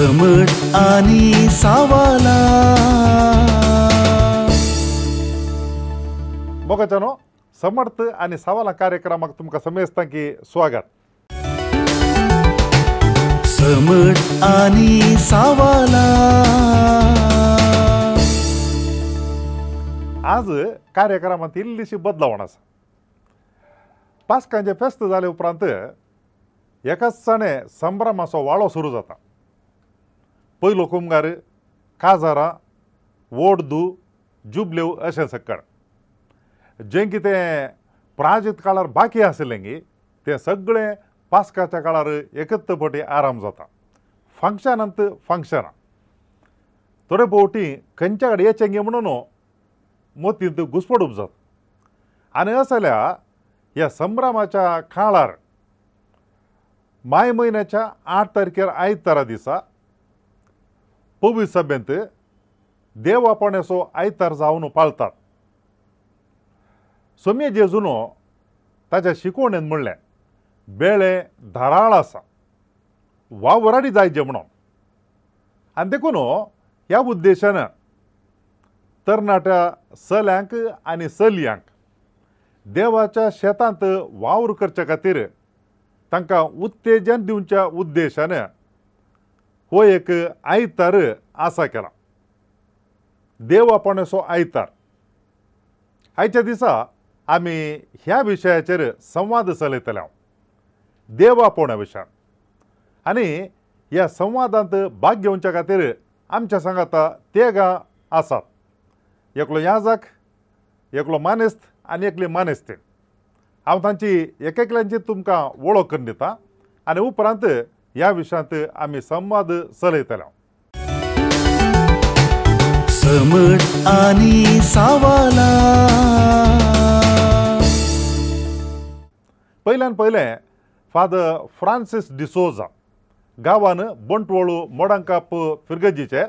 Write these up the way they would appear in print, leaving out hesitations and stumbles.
समट आनी सावाला। मोगाच्यानो समर्थ आनी सावाला कार्यक्रमाक तुमकां समेस्तांकी की स्वागत। समट आनी सावाला आज कार्यक्रमांत इल्लीशी बदलावण आसा। पास्कांचें फेस्त जाले उपरांत एकाच सणे संभ्रमाचो वाळो सुरू जाता। पयलो कुमगार, काजारां, वोडदू, जुबलेव अशें सक्कड जें कितें प्राजीत काळार बाकी आशिल्लें गी तें सगळें पास्काच्या काळार एकत्र फावटी आराम जाता। फंक्शनांत फंक्शनां थोडे फावटी खंयच्या कडेन येचें गे म्हणून मोतींत घुसपडूप जाता। आनी असल्या ह्या संभ्रमाच्या काळार माय म्हयन्याच्या 8 तारखेर आयतारा दिसा पवित्र सभेंत देव आपणाचो आयतार जावन पाळतात। सोम्य जेजूनो ताच्या शिकवणेन म्हणलें, बेळे धाराळ आसा, वावराडी जायचे म्हणून। आनी देखून ह्या उद्देशान तरणाट्या चल्यांक आनी चलयांक देवाच्या शेतांत वावर करच्या खातीर तांकां उत्तेजन दिवच्या उद्देशान हो एक आयतार आसा केला, देव आपणाचो आयतार। आयच्या दिसा आमी ह्या विशयाचेर संवाद चलयतले, देव आपोवण्या विशयान। आनी ह्या संवादांत भाग घेवच्या खातीर आमच्या सांगाता तेगां आसात, एकलो याजक, एकलो मानेस्त आनी एकली मानेस्तीण। हांव तांची एक एकल्यांची तुमकां वळख करून दिता आनी उपरांत ह्या विशयांत आमी संवाद चलयतले। समट आनी सावाला पयल्यान पयलें फादर फ्रांसीस डिसोजा गांवान बंटवळू मोडांकाप फिरगजीचे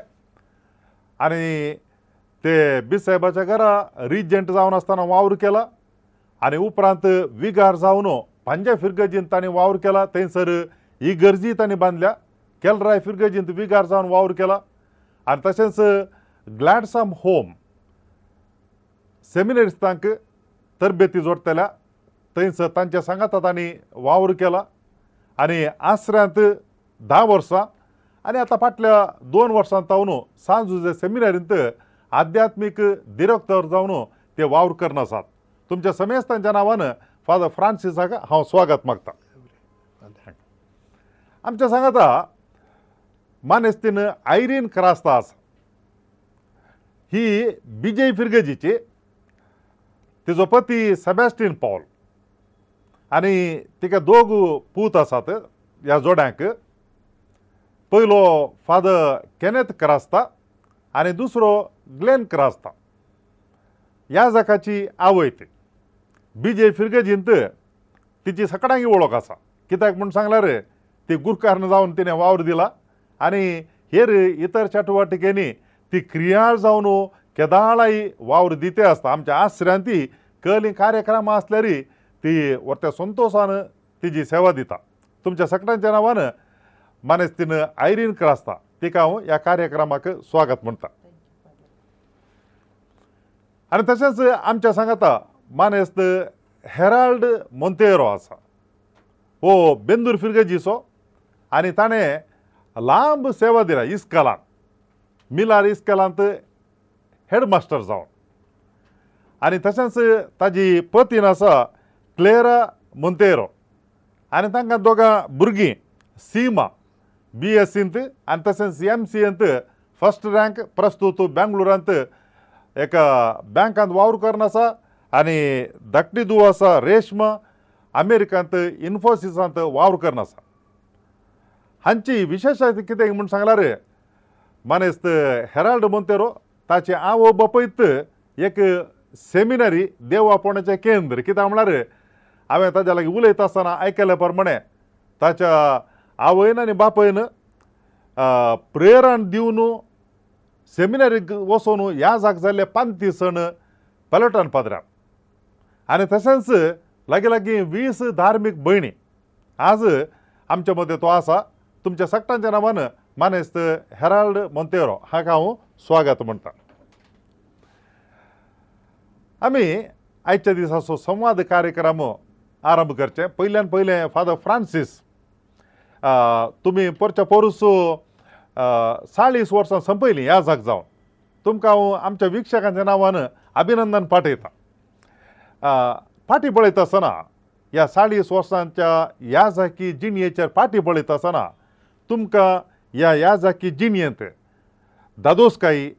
आनी ते बिसाहेबाच्या घरा रिजंट जावन आसतना वावर केला आनी उपरांत विगार जावन पांजे फिरगजीन तांणी वावर केला। थंयसर ही गरजी तांणी बांदल्या, केलराय फिरगजींत विगार जावन वावर केला आनी तशेंच ग्लॅडसम होम सेमिनरिस्तांक तरबेती जोडटल्या थंयसर तांच्या सांगाता तांणी वावर केला आनी आसऱ्यांत 10 वर्सां आनी आतां फाटल्या 2 वर्सां तावन सांजुजे सेमिनारींत आध्यात्मीक दिरक्तर जावन ते वावर करना आसात। तुमच्या समेस्तांच्या नांवान फादर फ्रांसिसाक हांव स्वागत मागता। आमच्या सांगाता मानेस्तीन आयरीन क्रास्ता आसा, ही बिजय फिरगजीची, तिजो पती सेबॅस्टीन पॉल आनी तिका दोग पूत आसात ह्या जोड्यांक। पयलो फादर केनेथ क्रास्ता आनी दुसरो ग्लेन क्रास्ता। ह्या जाकाची आवय ती बिजय फिरगजींत तिची सगळ्यांकी वळख आसा, कित्याक म्हूण सांगल्यार ती गुरकारन जावन तिणें वावर दिला आनी हेर इतर चटुवटिकेंनी ती क्रियाळ जावन केदाळाय वावर दिते आसता। आमच्या आसऱ्यांत ती कहली कार्यक्रमां आसल्यार ती व्हडल्या संतोशान तिजी सेवा दिता। तुमच्या सगळ्यांच्या नांवान मानेस्तीन आयरीन क्रास्ता तिका हांव ह्या कार्यक्रमाक स्वागत म्हणटा। आनी तशेंच आमच्या सांगाता मानेस्त हेराल्ड मोंतेरो आसा, हो बेंदूर फिरगजीचो आनी ताणें लांब सेवा दिल्या इस्कलांत, मिलार इस्कलांत हेडमास्टर जावन। आनी तशेंच ताजी पतीन आसा क्लेरा मोंतेरो आनी तांकां दोगां भुरगीं, सीमा BSc आनी तशेंच MCंत फर्स्ट रँक प्रस्तूत बेंगलोरांत एका बँकांत वावर करून आसा आनी धाकटी धूव आसा रेशमा अमेरिकांत इन्फोसिसांत वावर करून आसा। हांची विशेश कितें म्हूण सांगल्यार मानेस्त हेराल्ड मोंतेरो ताचे आवय बापयत एक सेमिनरी देव आपोवण्याचें केंद्र, कित्याक म्हळ्यार हांवें ताज्या लागीं उलयता आसतना आयकल्या प्रमाणे ताच्या आवयन आनी बापयन प्रेरण दिवन सेमिनरीक वचून ह्या जाग जाल्ले पांतीसण पलटन पाद्रान आनी तशेंच लागीं लागीं 20 धार्मीक भयणी आज आमच्या मदें तो आसा। तुमच्या सगळ्यांच्या नांवान मानेस्त हेराल्ड मोंतेरो हाका हांव स्वागत म्हणटा. आमी आयच्या दिसाचो संवाद कार्यक्रम आरंभ करचे. पयल्यान पयलें फादर फ्रांसीस, तुमी परच्या पोरूस 40 वर्सां संपयलीं ह्या जाग जावन तुमकां हांव आमच्या वीक्षकांच्या नांवान अभिनंदन पाठयता. फाटीं पळयता आसतना ह्या 40 वर्सांच्या ह्या जाकी जिणयेचेर फाटीं पळयता आसतना तुमकां ह्या ह्या जाकी जिणयेंत दादोसकाय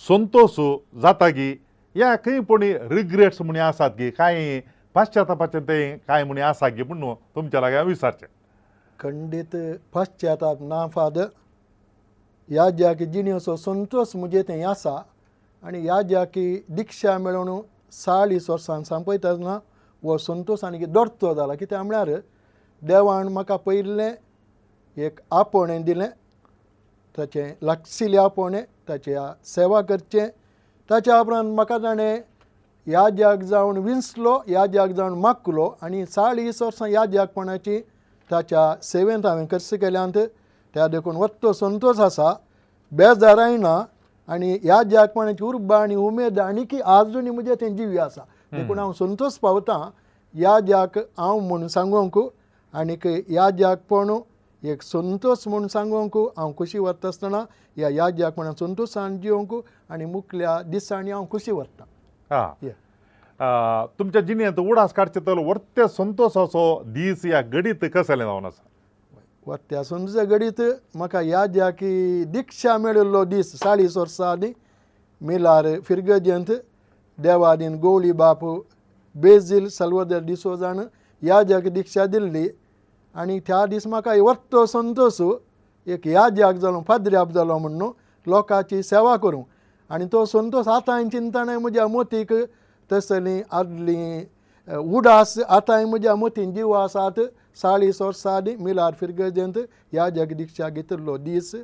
संतोश जातागी या खंय कोणी रिग्रेट्स म्हणी आसात गी, कांय पाश्चातापाचें तें कांय म्हणी आसा गी म्हणून तुमच्या लागीं हांव विचारचें. खंडीत पश्चाताप ना फादर, ह्या ज्याकी जिणेचो संतोश म्हजे थंय आसा आनी ह्या ज्याकी दिक्षा मेळोवन 40 वर्सां सांपयता आसतना हो संतोश आनी दोडतो जाला. कित्याक म्हळ्यार देवान म्हाका पयलें एक आपोवणें दिलें, ताचें लागशिल्लें आपोवणें, ताच्या सेवा करचें. ताच्या उपरांत म्हाका ताणें ह्या ज्याक जावन विंचलो, ह्या ज्याक जावन मागलो आनी 40 वर्सां ह्या ज्याकपणाची ताच्या सेवेंत हांवें खर्च केल्यांत. त्या देखून वत्तो संतोश आसा, बेजाराय ना आनी ह्या ज्याकपणाची उर्बा आनी उमेद आनी आजुनी म्हजे थंय जिवी आसा. देखून हांव संतोश पावतां ह्या ज्याक हांव म्हूण सांगूंक आनीक ह्या ज्याकपण एक संतोश म्हूण सांगूंक हांव खुशी वता आसतना ह्या ह्या ज्याकपणा संतोशान जिवंक आनी मुखल्या दिसांनी हांव खुशी वता. हां, तुमच्या जिणेंत उडास काडचे तर वर्ते संतोशाचो दीस ह्या घडीत कसलें जावन आसा? वर्त्या संतोशा घडीत म्हाका ह्या ज्याकी दिक्षा मेळिल्लो दीस 40 वर्सां आदीं मिलार फिरगजेंत देवादीन गोवळी बाप बेजील साल्वादोर डिसोजान ह्या ज्याकी दिक्षा दिल्ली आनी त्या दीस म्हाका वर्तो संतोश एक ह्या ज्याक जालो फादर्याप जालो म्हणून लोकांची सेवा करूं आनी तो संतोश आतांय चिंतनाय म्हज्या मोतीक तसली आदली उडास आतांय म्हज्या मतीन जीव आसात. 40 वर्सां आदीं मिलार फिरगजेंत ह्या ज्याक दिक्षा घेतिल्लो दीस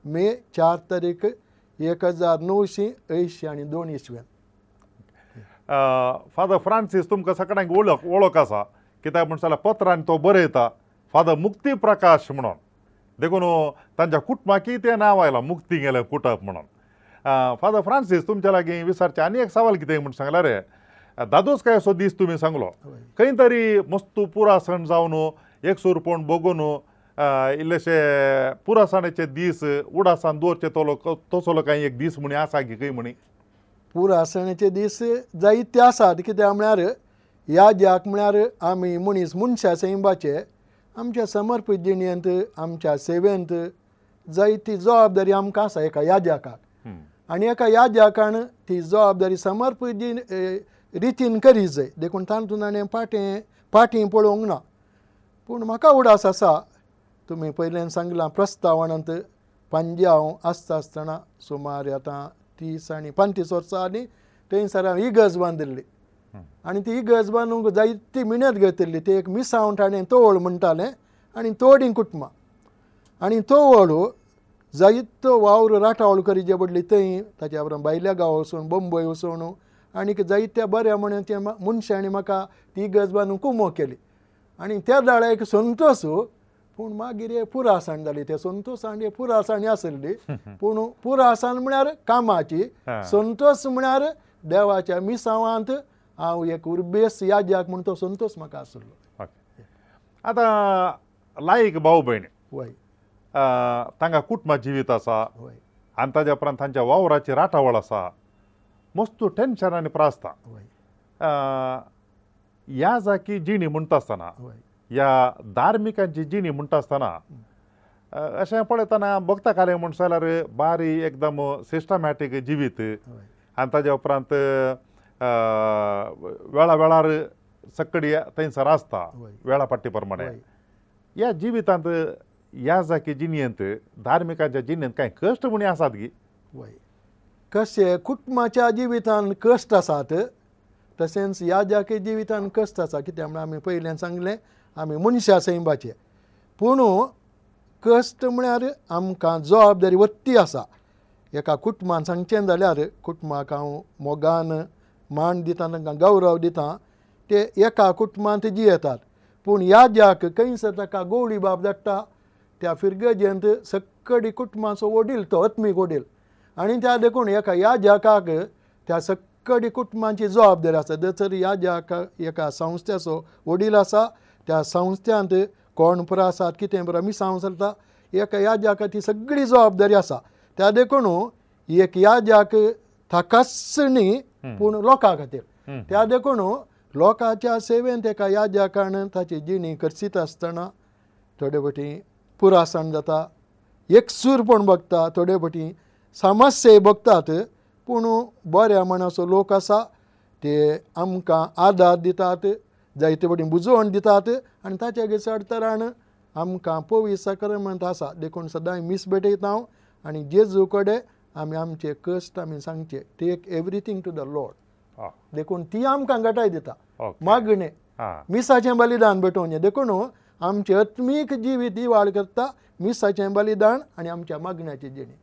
मे 4 तारीख 1982 इसवेन. फादर फ्रांसीस तुमकां सगळ्यांक वळख आसा, कित्याक म्हण जाल्यार पत्रान तो बरयता फादर मुक्ती प्रकाश म्हणून, देखून तांच्या कुटुंबाकय तें नांव आयलां मुक्ती गेलें कुटप म्हणून. फादर फ्रांसीस तुमच्या लागीं विचारचें आनी एक सवाल कितें म्हूण सांगल्यार रे, दादोसकाय असो दीस तुमी सांगलो खंय तरी मस्तू पुरासण जावन एकसूरपण बगून इल्लेशे पुरासणाचे दीस उडासान दवरचे तसलो कांय एक दीस म्हणी आसा की खंय म्हणी? पुरासणाचे दीस जायते आसात. कित्याक म्हळ्यार ह्या ज्याक म्हळ्यार आमी मनीस मनशां सैंबाचे आमच्या समर्पीत जिणेंत आमच्या सेवेंत जायती जबाबदारी आमकां आसा एका ह्या ज्याकाक आनी एका ह्या ज्याकान ती जबाबदारी समर्पीत रितीन करी जाय. देखून तातूंत हाणें फाटीं पळोवंक ना. पूण म्हाका उडास आसा, तुमी पयल्यान सांगलां प्रस्तावनांत पणजे हांव आसता आसतना सुमार आतां 30 आनी 35 वर्सां आदीं थंयसर हांव इगर्ज बांदिल्ली आनी ती इगर्ज बांदूंक जायती मिनत घेतिल्ली. ती एक मिसांव ठाणें तोवळ म्हणटालें आनी तोडी कुटुंबां आनी तोवळ जायतो वावर राटावळ करीचे पडली थंय. ताच्या उपरांत भायल्या गांवा वचून बंबय वचून आनीक जायत्या बऱ्या म्हणचे मनशांनी म्हाका ती इगर्ज बांदूंक कुमो केली आनी त्या दाळा एक संतोश. पूण मागीर पुरासण जाली, ते संतोशान पुरासण आसली पूण पुरासण म्हळ्यार कामाची, संतोश म्हळ्यार देवाच्या मिसांवांत हांव एक उर्बेस याज्याक म्हूण तो संतोश म्हाका आसलो. आतां लायक भाव भयण वय तांकां कुटुंबा जिवीत आसा आनी ताज्या उपरांत तांच्या वावराची राटावळ आसा, मस्त टेन्शन आनी प्रास्ता. ह्या जाकी जिणी म्हणटा आसतना ह्या धार्मिकांची जिणी म्हणटा आसतना अशें पळयतना भक्ता काले म्हण जाल्यार बारी एकदम सिस्टमॅटीक जिवीत आनी ताज्या उपरांत वेळा वेळार सक्कडी थंयसर आसता वेळापट्टी प्रमाणे. ह्या जिवितांत ह्या जाकी जिणेंत धार्मिकांच्या जिणेंत कांय कश्ट म्हणी आसात गी? वय, कशें कुटुंबाच्या जिवितान कश्ट आसात तशेंच ह्या जाकी जिवितान कश्ट आसा. कित्याक म्हळ्यार आमी पयल्यान सांगलें आमी मनशां सैंबाचे, पूण कश्ट म्हळ्यार आमकां जबाबदारी वत्ती आसा. एका कुटुंबान सांगचें जाल्यार कुटुंबाक हांव मोगान मान दिता, तांकां गौरव दिता, ते एका कुटुंबांत जियेतात. पूण ह्या ज्याक खंयसर ताका गोवळी बाब धाडटा त्या फिरगजेंत सक्कडी कुटुंबाचो वडील तो आत्मीक वडील आनी त्या देखून एका याजकाक त्या सक्कडी कुटुंबांची जबाबदारी आसा. जर याजक एका संस्थेचो वडील आसा त्या संस्थ्यांत कोण पुरो आसात कितें पुरो मिसांव चलता एका याजका ती सगळी जबाबदारी आसा. त्या देखून एक याजक ताकाच न्ही पूण लोकां खातीर. त्या देखून लोकांच्या सेवेंत एका याजकान ताची जिणी करसीत आसतना थोडे फावटी पुरासण जाता, एकसूरपण बघता, थोडे फावटी समस्या बघतात, पूण बऱ्या मनाचो लोक आसा ते आमकां आदार दितात, जायते फावटी बुजवण दितात आनी ताचे चड तरान आमकां पवित्र साक्रमेंत आसा. देखून सदांय मीस भेटयता हांव आनी जेजू कडेन आमी आमचे कश्ट आमी सांगचे, take everything to the Lord. देखून ती आमकां घटाय दिता मागणें मिसाचें बलिदान भेटोवचें. देखून आमचें आत्मीक जिवीत इवाळ करता मिसाचें बलिदान आनी आमच्या मागण्याची जिणी.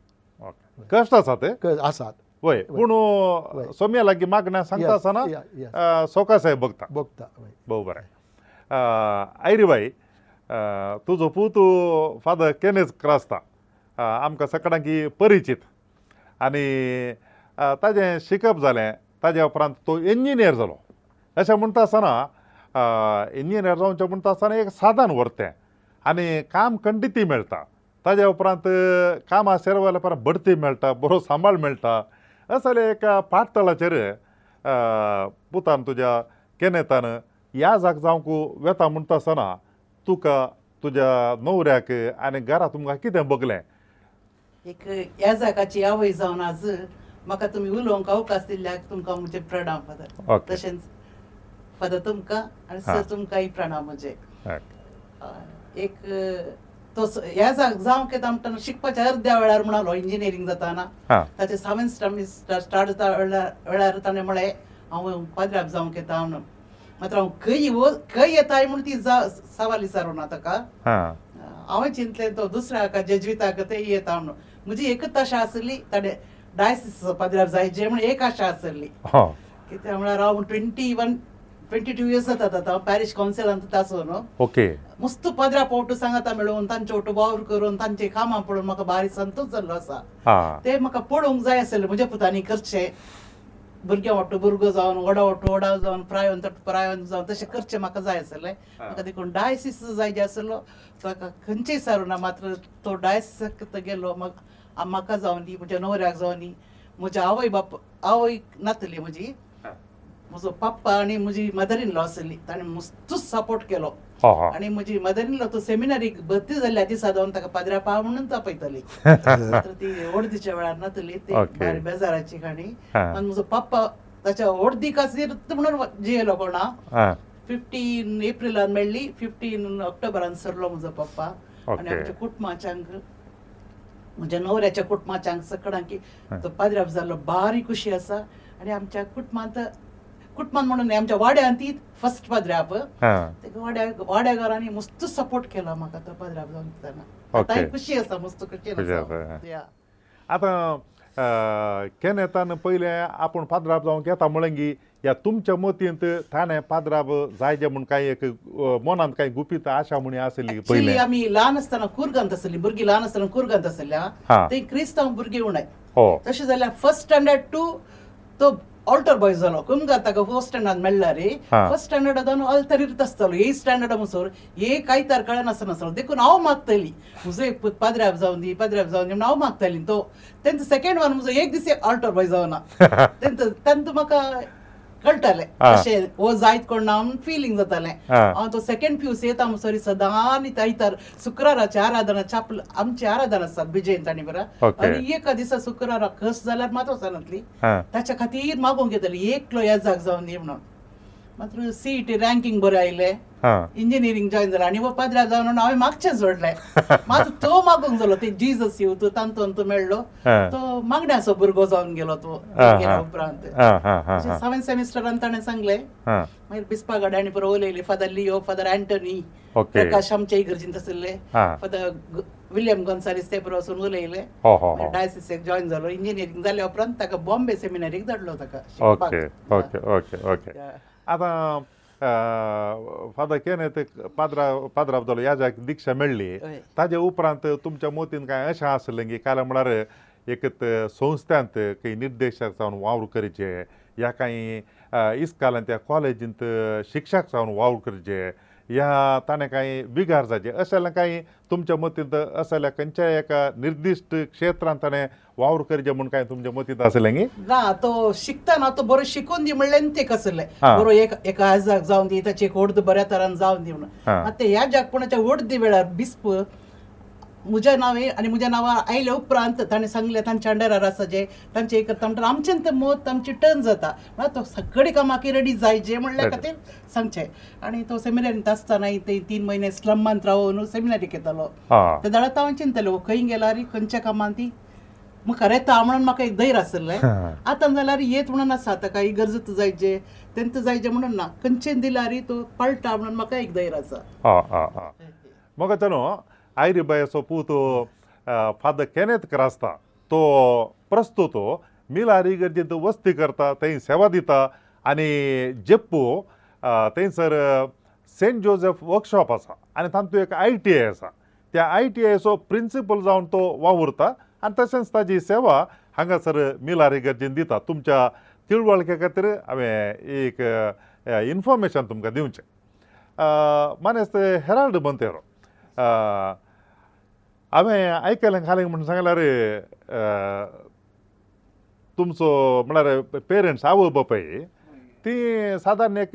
कश्ट आसा ते आसात वय, पूण सोम्या लागीं मागण्या सांगता आसतना सोकासाय बघता बघता. भोव बरें. आयरी बाई, तुजो पूत फादर केनेज क्रास्ता आमकां सगळ्यांकी परिचीत आनी ताजें शिकप जालें, ताज्या उपरांत तो इंजिनियर जालो. अशें म्हणटा आसतना इंजिनियर जावचें म्हणटा आसतना एक साधन व्हरतें आनी काम खंडितूय मेळटा. ताज्या उपरांत कामा सेरवाल्या उपरांत बढती मेळटा, बरो सांबाळ मेळटा. असले एका पाठतळाचेर पुतान तुज्या केनेतान ह्या जाग जावंक वेता म्हणटा आसतना तुका तुज्या न्हवऱ्याक आनी घरा तुमकां कितें बगलें? एक ह्या जागाची आवय जावन आज म्हाका तुमी उलोवंक अवकाश दिल्ल्याक तुमकां म्हजे प्रणाम फादर. तशेंच फादर तुमकां आनी सर तुमकांय प्रणाम म्हजे. एक तो ह्या जावंक येता म्हणटना शिकपाच्या अर्द्या वेळार म्हणालो इंजिनियरींग जाताना ताचे सेवन सेमिस्टर स्टार्ट जाता वेळार ताणें म्हळें हांव पाद्राब जावंक येता म्हणून. मात्र हांव खंय खंय येताय म्हूण ती सवाल विचारूना ताका. हांवें चिंतलें तो दुसऱ्या जेज्विताक ते येता म्हणून. म्हजी एकच आशा आसली ताणें डायसिस पाद्राब जायचे म्हणून एक आशा आसली. कित्याक म्हळ्यार हांव 21, 22 इयर्स जातात आतां पॅरिश कावन्सिलांत आसून. ओके. मस्त पाद्रा पावटू सांगाता मेळून तांचे वटू वावर करून तांचे कामां पळोवन म्हाका बारीक संतोष जाल्लो आसा. ते म्हाका पळोवंक जाय आसलें म्हज्या पुतांनी करचें, भुरग्यां वाटू भुरगो जावन, व्हडा वाटू व्हडा जावन, प्रायोन प्रायोन जावन तशें करचें म्हाका जाय आसलें. म्हाका देखून डायसिस जाय जे आसलो ताका खंयचेय सारूना. मात्र तो डायसिसाक गेलो म्हाका जावनी म्हज्या न्हवऱ्याक जावनी म्हज्या आवय बाप आवय नातली म्हजी, म्हजो पप्पा आनी म्हजी मदर इन लॉ आसली ताणें मस्तूच सपोर्ट केलो. आनी म्हजी मदर इन लॉ तो सेमिनारीक भरती जाल्ल्या दिसा जावन ताका पाद्रा पाव म्हणून तापयताली. ती ओडदीच्या वेळार नातली, ती भारी बेजाराची काणी. आनी म्हजो पप्पा ताच्या ओडदी खातीर म्हणून जियेलो कोणा. 15 एप्रिलान मेळ्ळी, 15 ऑक्टोबरान सरलो म्हजो पप्पा. आनी आमच्या कुटुंबाच्यांक म्हज्या न्हवऱ्याच्या कुटुंबाच्यांक सगळ्यांक तो पाद्राब जाल्लो बारी खुशी आसा. आनी आमच्या कुटुंबांत कुटुंबान म्हणून आमच्या वाड्यान ती फर्स्ट पाद्राब वाड्या घरांनी मस्त सपोर्ट केला म्हाका तो पाद्राब जावन दितना. आतांय खुशी आसा, मस्त खुशी आसा. आतां केनेतान पयलें आपूण पाद्राब जावंक येता म्हणलें ह्या तुमच्या मतींत ताणें पाद्राब जायचे म्हूण कांय एक मनांत कांय गुपीत आशा म्हूण आसली पयलें? आमी ल्हान आसतना कुर्गांत आसली, भुरगीं ल्हान आसतना कुर्गांत आसल्या ते क्रिस्तांव भुरगीं उणाय. तशें जाल्यार फर्स्ट स्टँडर्ड टू तो ऑल्टर बॉय जालो कुमगार ताका फर्स्ट स्टँडर्डान मेळ्ळा रे. फर्स्ट स्टँडर्ड जावन ऑल्टर इरत आसतालो ए स्टँडर्ड म्हणसर एक आयतार कळनासतना आसलो. देखून हांव मागताली म्हजो एक पाद्राब जावन दी, पाद्राब जावन दी म्हणून हांव मागताली. तो तेंचो सेकेंड वन म्हजो एक दीस ऑल्टर बॉय जावना तेंचो तांचो म्हाका कळटालें अशें हो जायत कोण ना म्हणून फिलींग जातालें. हांव तो सेकेंड पी येता म्हणसर सदां आयतार शुक्राराची आराधना चापल आमची आराधना आसतात बिजयंत आनी बरा. आनी एका दिसा शुक्राराक कस जाल्यार मात वचनातली ताच्या खातीर मागूंक येताली एकलो येजाक जावन दी म्हणून. मात्र सीईटी रँकिंग बरें आयलें, इंजिनियरींग जॉयन जालें आनी हो पाद्रा जावन म्हणून हांवें मागचें जोडलें. मात तो मागूंक जालो ते जीजस येव तो तांतून तो मेळ्ळो तो मागण्याचो भुरगो जावन गेलो तो गेल्या उपरांत. सेवन सेमिस्टरान ताणें सांगलें. मागीर बिस्पा गाड्यांनी बरो उलयली फादर लियो, फादर अँटनी प्रकाश आमच्या इगर्जींत आशिल्ले, फादर विलियम गोन्सालीस ते बरो वचून उलयले. डायसिसेक जॉयन जालो. इंजिनियरींग जाल्या उपरांत ताका बॉम्बे सेमिनारीक धाडलो ताका. Okay okay okay okay. आतां फादर केनेथ पाद्राब जालो ह्या दीक्षा मेळ्ळी ताजे उपरांत तुमच्या मतीन कांय अशें आसलें की काल म्हळ्यार एक संस्थांत काही निर्देशक जावन वावर करचे या कांय इस्कालांत त्या कॉलेजींत शिक्षक जावन वावर करचे या ताणें कांय बिगार जावचें अशें जाल्यार कांय तुमच्या मतींत अशें जाल्यार खंयच्याय एका निर्दिश्ट क्षेत्रांत ताणें वावर करचें म्हूण कांय तुमच्या मतींत आसलें गी ना? तो शिकतना तो बरो शिकून दी म्हणलें ते कसलें बरो एक एका आजाक जावन दी ताची एक ओर्द बऱ्या तरान जावन दी म्हणून. आतां ह्या जागपणाच्या ओर्दी वेळार बिस्प म्हज्या नांवे आनी म्हज्या नांवार आयले उपरांत ताणें सांगलें तांच्या अंडरार आसा जे तांचें एक करता म्हणटा आमचें तें मत आमची टर्न जाता म्हळ्यार तो सगळे कामाक रेडी जायचे म्हणल्या खातीर सांगचें. आनी तो सेमिनारींत आसतना ते 3 म्हयने स्लम्मांत रावन सेमिनारीक येतालो ते दाळात हांवें चिंतलें खंय गेल्यार खंयच्या कामांत ती मुखार येता म्हणून म्हाका एक धैर्य आसलें. आतां जाल्यार येत म्हणून आसा ताका इगर्जत जायचे तेंत जायचें म्हणून ना खंयचें दिल्यार तो पळटा म्हणून म्हाका एक धैर्य आसा. म्हाका न्हू आयरी बायचो पूत फादर केनेथ क्रास्ता तो प्रस्तुत मिलारी इगर्जेंत वस्ती करता थंय सेवा दिता आनी जेप्पू थंयसर सेंट जोसेफ वर्कशॉप आसा आनी तातूंत एक ITI आसा त्या ITIचो प्रिंसिपल जावन तो वावुरता आनी तशेंच ताजी सेवा हांगासर मिलारी इगर्जेन दिता. तुमच्या तिळवळके खातीर हांवें एक इन्फॉर्मेशन तुमकां दिवचें. मानेस्त हेराल्ड मोंतेरो हांवें आयकलें खालें म्हणून सांगल्यार तुमचो म्हळ्यार पेरंट्स आवय बापाय ती सादारण एक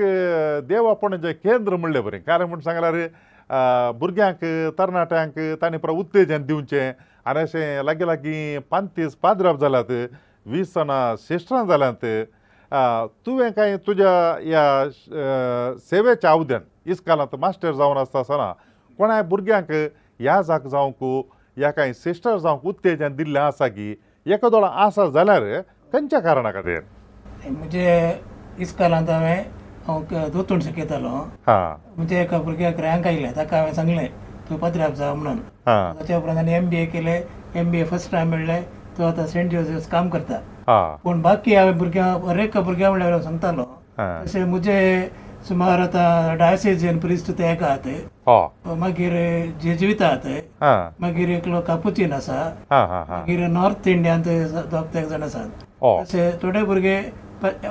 देवापणाचें केंद्र म्हणलें बरें. कारण म्हूण सांगल्यार भुरग्यांक तरणाट्यांक तांणी पुरो उत्तेजन दिवचें आनी अशें लागीं लागीं 35 पाद्राब जाल्यात 20 जाणां सिस्टरां जाल्यांत. तुवें कांय तुज्या ह्या सेवेच्या अवध्यान इस्कालांत मास्टर जावन आसता आसतना कोणाय भुरग्यांक ह्या जाक जावंक ह्या कांय सिस्टर जावंक उत्तेजन दिल्लें आसा की एकादो आसा जाल्यार खंयच्या कारणा खातीर? म्हणजे इस्कालांत हांवें हांव दोतोण शिकयतालो. म्हणजे एका भुरग्याक रँक आयले ताका हांवें सांगलें तूं पाद्राब जा म्हणून. ताच्या उपरांत आनी MBA केलें MBA first time मेळ्ळें तो आतां सेंट जोसेफ काम करता. पूण बाकी हांवें भुरग्यां हर एका भुरग्या म्हणल्यार हांव सांगतालो तशें म्हजे सुमार आतां डायसेजन प्रिस्ट ते एका आहात मागीर जेजुईता आहात मागीर एकलो कापुचीन आसा मागीर नॉर्थ इंडियांत दोग तेग जाण आसात. तशे थोडे भुरगे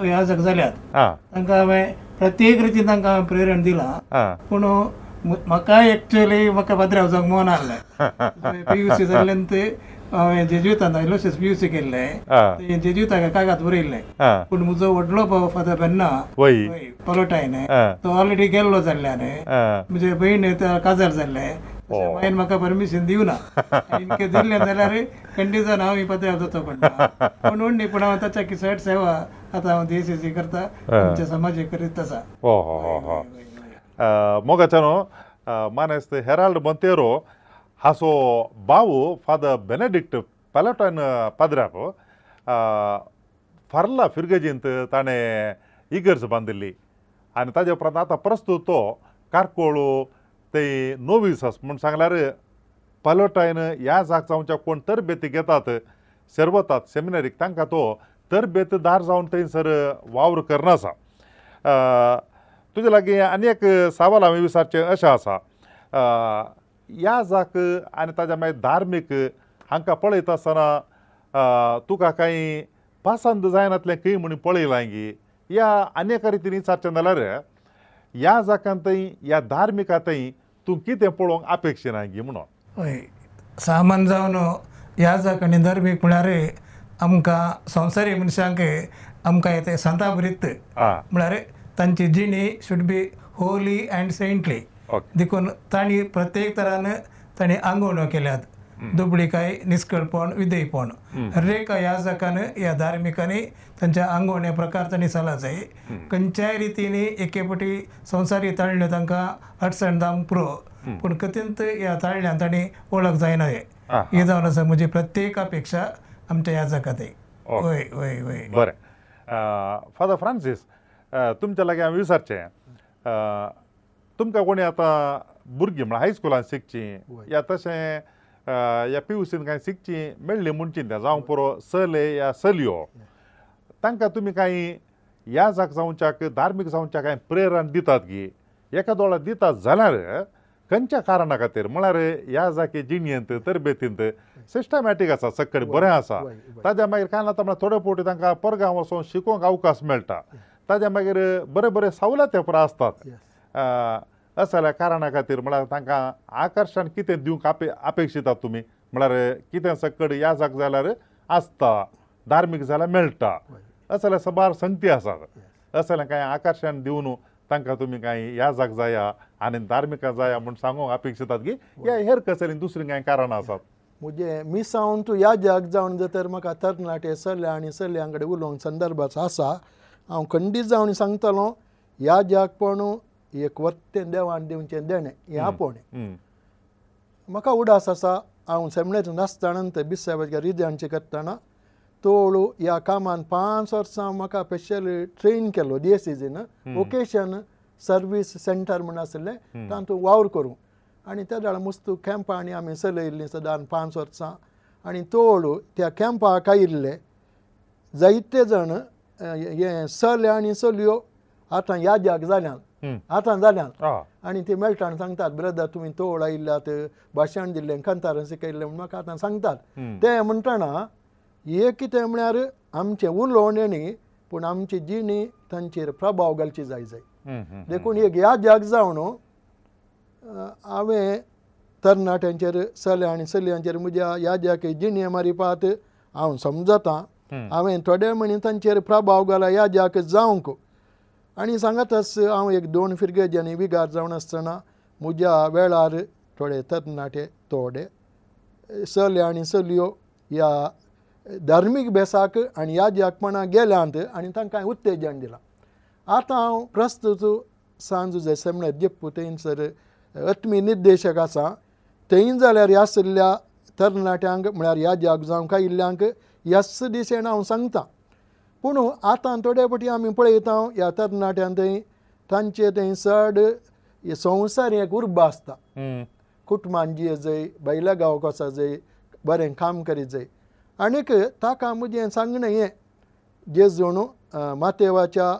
याजक जाल्यात तांकां हांवें प्रत्येक रितीन तांकां हांवें प्रेरण दिलां. पूण म्हाका एक्चुअली म्हाका पाद्राव जावंक मन आहलें. PUC जाल्ल्यान ते हांवें जेजुईतान आयलोसियस PUC केल्लें जेजुईताक कागाद बरयल्लें. पूण म्हजो व्हडलो भाव फादर बेन्ना पलोटायन तो ऑलरेडी गेल्लो जाल्ल्यान म्हजे भयण काजार जाल्लें मागीर म्हाका परमिशन दिवना इनके दिल्लें जाल्यार कंडिशन हांव ही पाद्राव जातो पडटा. पूण व्हडली पूण हांव ताच्या चड सेवा आतां हांव देशाची करता आमच्या समाजाक करीत आसा. मोगाच्या न्हू मानेस्त हेराल्ड मोंतेरो हाचो भाव फादर बेनेडिक्ट पॅलटॉन पाद्राब फार्ला फिरगजींत ताणें इगर्ज बांदिल्ली आनी ताजे उपरांत आतां प्रस्तुत तो कारकोळ ते नोवीस म्हूण सांगल्यार पॅलोटायन ह्या जाग जावच्या कोण तरबेती घेतात सेर्वतात सेमिनारीक तांकां तो तरबेतदार जावन थंयसर वावर करना आसा. तुजे लागीं आनी एक सवाल हांवें विचारचें अशें आसा ह्या जाक आनी ताज्या मागीर धार्मीक हांकां पळयता आसतना तुका कांय पसंद जायनातलें खंय म्हूण पळयलां गी ह्या आनी एका रितीन विचारचें जाल्यार ह्या जाकांतय ह्या धार्मिकांतय तूं कितें पळोवंक अपेक्षिना गी म्हणून? हय सामान जावन ह्या जाक आनी धार्मीक म्हळ्यार आमकां संवसारी मनशांक आमकां येता सांता भरीत म्हळ्यार तांची जिणी should be holy and saintly देखून तांणी प्रत्येक तरान तांणी आंगवण्यो केल्यात दुबळीकाय निस्कळपण विधेयपण हर एका ह्या जाकान ह्या धार्मिकांनी तांच्या आंगवणे प्रकार तांणी चला जाय. खंयच्याय रितीनी एके फावटी संवसारी ताळण्यो तांकां अडचण जावंक पुरो पूण कथींत ह्या ताळण्यान तांणी वळख जायना. हे जावन आसा म्हजी प्रत्येक अपेक्षा आमच्या ह्या जाकात. हय हय हय बरें फादर फ्रांसीस तुमच्या लागीं हांवें विचारचें तुमकां कोणी आतां भुरगीं म्हळ्यार हायस्कुलान शिकचीं या तशें या PUCन कांय शिकचीं मेळ्ळीं म्हणची त्या जावं पुरो चले या चलयो तांकां तुमी कांय याजक जावच्याक धार्मीक जावच्याक कांय प्रेरणा दितात की एका दोळा दितात जाल्यार खंयच्या कारणा खातीर म्हळ्यार याजकी जिणेंत तरबेतींत सिस्टमॅटीक आसा सक्कड बरें आसा ताज्या मागीर कांय जाता म्हळ्यार थोडे फावटी तांकां परगांव वचोन शिकोवंक अवकाश मेळटा ताज्या मागीर बरे बरे सवलती पुरा आसतात असल्या कारणा खातीर म्हळ्यार तांकां आकर्शण कितें दिवंक अपेक्षितात तुमी म्हळ्यार कितें सक्कड याजक जाल्यार आसता धार्मीक जाल्यार मेळटा असल्या सबार संगती आसात असलें कांय आकर्शण दिवन तांकां तुमी कांय याजक जाया आनी धार्मिका जाया म्हूण सांगूंक अपेक्षितात की या हेर कसलीं दुसरीं कांय कारणां आसात. म्हजें मिसावन तूं याजक जावन जर म्हाका तरणाटे चले आनी चलयां कडेन उलोवंक संदर्भाचो आसा हांव खंडीत जावन सांगतलो याजकपण एक वर्तें देवान दिवचें देणें हें आपोवणें. म्हाका उडास आसा हांव सेमिनरींत नासतना बिस्साबाच्या रिजांचे करतना तोळू ह्या कामान 5 वर्सां म्हाका स्पेशल ट्रेन केलो डिएसीजीन वोकेशन सर्वीस सेंटर म्हूण आसलें तातूंत वावर करूं आनी त्या वेळार मस्त कॅम्पां आनी आमी चलयल्लीं सदां 5 वर्सां आनी तोळू त्या कॅम्पाक आयिल्ले जायते जाण हे चले आनी चलयो आतां याजक जाल्यान आतां जाल्यान आनी ते मेळटा आनी सांगतात ब्रदर तुमी तोळ आयिल्ल्यात भाशण दिल्लें कांतारां शिकयल्लें म्हूण म्हाका आतां सांगतात. ते म्हणटना हे कितें म्हळ्यार आमचें उलोवणें न्ही पूण आमची जिणी तांचेर प्रभाव घालची जाय जाय. देखून एक याजक जावन हांवें तरणाट्यांचेर चले आनी चलयांचेर म्हज्या याजक जिणे मारिपात हांव समजतां हांवें थोडे म्हणी तांचेर प्रभाव घाला याजक जावंक. आनी सांगताच हांव एक 2 फिरगेज आनी विगार जावन आसतना म्हज्या वेळार थोडे तरणाटे थोडे चले आनी चलयो ह्या धार्मीक भेसाक आनी याजकपणाक गेल्यांत आनी तांकां उत्तेजन दिलां. आतां हांव प्रस्तुत सांज जे सेमिनार जेप्पू थंयसर आत्मी निर्देशक आसा थंय जाल्यार आशिल्ल्या तरणाट्यांक म्हळ्यार याजक जावंक आयिल्ल्यांक ह्याच दिशेन हांव सांगता. पूण आतां थोडे फावटी आमी पळयता ह्या तरणाट्यां थंय तांचे थंय चड संवसार एक उर्बा आसता कुटुंबान जिये जाय बायल्या गांवाक वचो जाय बरें काम करीत जाय आनीक ताका म्हजें सांगणें हें जेजून मातेवाच्या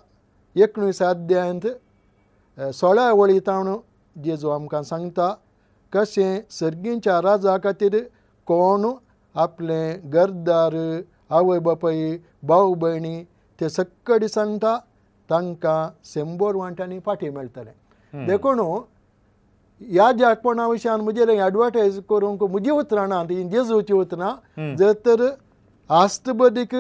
19 अध्यायांत 16 वळी तावन जेजू आमकां सांगता कशें सर्गींच्या राजा खातीर कोण आपलें घरदार आवय बापाय भाव भयणी ते सक्कडी सांगता तांकां 100 वांट्यांनी फाटीं मेळटलें. देखून याजकपणा विशयान म्हजेर एडवर्टायज करूंक म्हजी उतरां ना ती जेजूची उतरां जर तर आस्तबदीक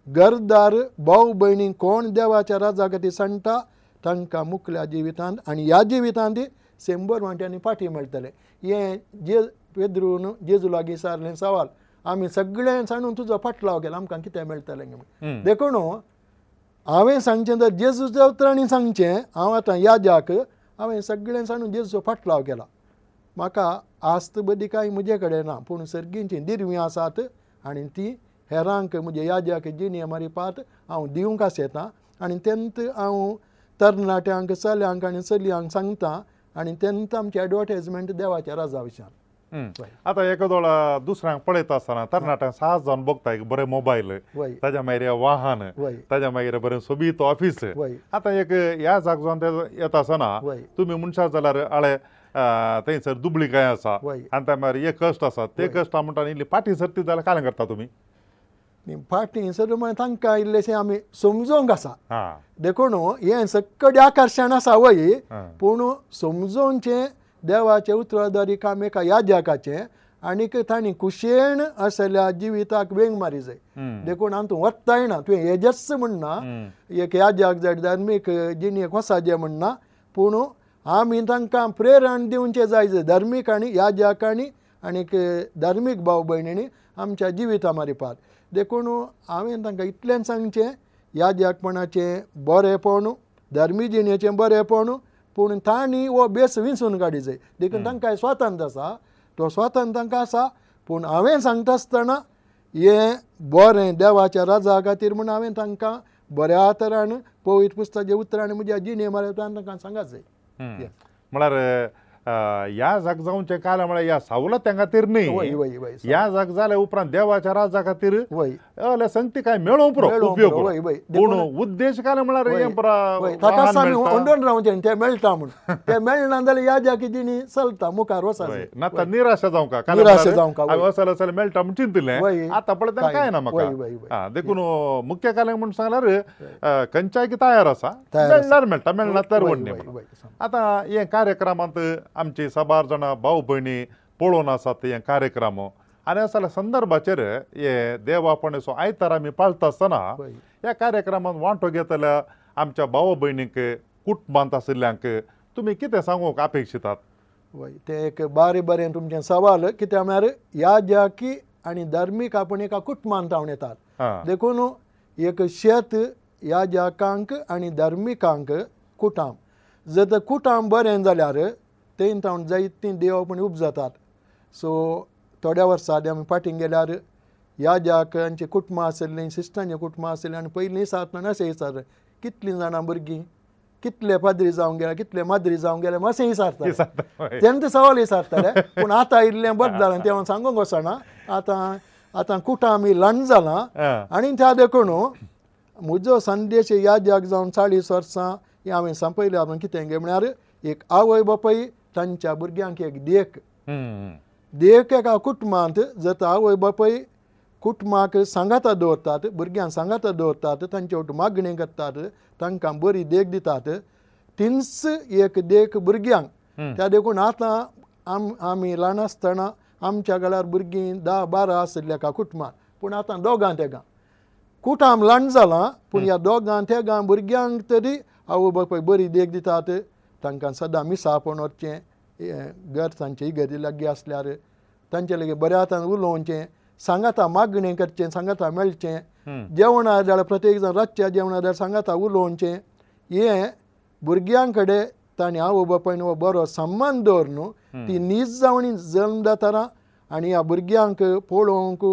घरदार भाव भयणी कोण देवाच्या राजा खातीर सांगता तांकां मुखल्या जिवितांत आनी ह्या जिवितांत 100 वांट्यांनी फाटीं मेळटलें. हें जे पेद्रून जेजू लागीं सारलें सवाल आमी सगळें सांडून तुजो फाटलाव केला आमकां कितें मेळटलें म्हूण. देखून हांवें सांगचें तर जेजूच्या उतरांनी सांगचें हांव आतां याजक हांवें सगळें सांडून जेजूचो फाटलाव केला. म्हाका आस्त बदी कांय म्हजे कडेन ना पूण सर्गींचीं दिरवीं आसात आनी ती हेरांक म्हजे याजक जिणे मारिपात हांव दिवंक आसता आनी तेन्ना हांव तरणाट्यांक चल्यांक आनी चलयांक सांगता आनी तेन्ना आमची एडवर्टायजमेंट देवाच्या राजा विशयान. आतां एकादोळा दुसऱ्यांक पळयता आसतना तरणाट्यांक साहस जावन बघता एक बरें मोबायल ताज्या मागीर वाहन ताज्या मागीर बरें सोबीत ऑफीस. आतां एक ह्या जाग जावन येता आसतना तुमी मनशां जाल्यार आळे थंयसर दुबळी काय आसा आनी त्या मागीर एक कश्ट आसा ते कश्ट म्हणटा इल्ली फाटीं सरती जाल्यार कांय करता तुमी फाटीं सर मागीर तांकां इल्लेशें आमी समजोवंक आसा. देखून हें सक्कडें आकर्शण आसा वय पूण समजोवचें देवाचें उतरादारी काम एका याजकाचें आनीक तांणी कुशेण असल्या जिविताक वेंग मारी जाय. देखून आमी तूं वत्ताय ना तुवें हेजेच म्हणना एक याजक जाय धार्मीक जिणेक वसाजें म्हणना पूण आमी तांकां प्रेरण दिवचें जाय जाय धार्मीक आनी याजकांनी आनीक धार्मीक भाव भयणींनी आमच्या जिविता मारिपात. देखून हांवें तांकां इतलें सांगचें याजकपणाचें बरेंपण धार्मीक जिणेचें बरेंपण पूण तांणी हो बेस विंचून काडी जाय. देखून तांकां स्वातंत्र्य आसा तो स्वातंत्र्य तांकां आसा पूण हांवें सांगता आसतना हें बरें देवाच्या राजा खातीर म्हूण हांवें तांकां बऱ्या तरान पवित्र पुस्तकाच्या उतरांनी म्हज्या जिणे मारतान तांकां सांगात जाय. म्हळ्यार ह्या जाग जावचें काल म्हळ्यार ह्या सवलत्यां खातीर न्ही, ह्या जाग जाल्या उपरांत देवाच्या राजा खातीर असले संगती काय मेळोवंक पुरो उपयोग, पूण उद्देश काय म्हळ्यार ताका आमी अंदून रावचें तें मेळटा म्हूण, तें मेळना जाल्यार ह्या जाकी जिणी चलता मुखार वचना, ना तर निराशा जावंक, निराशा जावंक असले असले मेळटा म्हूण चिंतिल्लें आतां पळयता कांय ना म्हाका। देखून मुख्य काल म्हूण सांगल्यार खंयच्याय तयार आसा, मेळल्यार मेळटा, मेळना तर व्हडलें। आतां हे कार्यक्रमांत आमची साबार जाणां भाव भयणी पळोवन आसात हे कार्यक्रम आनी असल्या संदर्भाचेर हे देवापणेचो आयतार आमी पाळटा आसतना ह्या कार्यक्रमांत वांटो घेतल्या आमच्या भाव भयणींक कुटुंबांत आशिल्ल्यांक तुमी कितें सांगूंक अपेक्षितात? वय, तें एक बारी बरें तुमचें सवाल, कित्याक म्हळ्यार ह्या जाकी आनी धार्मीक आपण एका कुटुंबांत जावन येतात, देखून एक शेत ह्या जाकांक आनी धार्मिकांक कुटाम जर तर कुटाम बरें जाल्यार तें तावन जायतीं देवापण उपजातात। सो थोड्या वर्सां आदीं आमी फाटीं गेल्यार ह्या जाकांची कुटुंबां आशिल्लीं, सिस्टरांचीं कुटुंबां आशिल्लीं आनी पयलीं सातना अशें विचारलें कितलीं जाणां भुरगीं, कितले पाद्री जावंक गेले, कितले माद्री जावंक गेले, मातशें विचारताले, तेन्ना ते सवाल विचारताले। पूण आतां इल्लें बरें जालें तें हांव सांगूंक वचना, आतां आतां कुटां आमी ल्हान जालां आनी त्या देखून म्हजो संदेश ह्या जाग जावन 40 वर्सां हें हांवें सांपयलें आपण कितें गे म्हळ्यार एक आवय बापूय तांच्या भुरग्यांक एक देख, देख एका कुटुंबांत जर आवय बापूय कुटुंबाक सांगाता दवरतात, भुरग्यांक सांगाता दवरतात, तांचे वटेन मागणी करतात, तांकां बरी देख दितात, तीच एक देख भुरग्यांक। त्या देखून आतां आमी ल्हान आसतना आमच्या घरार भुरगीं 10 12 आशिल्लीं एका कुटुंबांत, पूण आतां दोगां तेगां कुटाम ल्हान जालां, पूण ह्या दोगां तेगां भुरग्यांक तरी आवय बापूय बरी देख दितात, तांकां सदां मिसा आपोवन वचचें, घर तांचे इगर्जे लागीं आसल्यार तांचे लागीं बऱ्या हातान उलोवचें, सांगाता मागणें करचें, सांगाता मेळचें, जेवणा जाल्यार प्रत्येक जाण रातच्या जेवणा जाल्यार सांगाता उलोवचें, हें भुरग्यां कडेन तांणी आवय बापायन हो बरो सम्मान दवर न्हू, ती नीज जावणी जल्म जाताना आनी ह्या भुरग्यांक पळोवंक,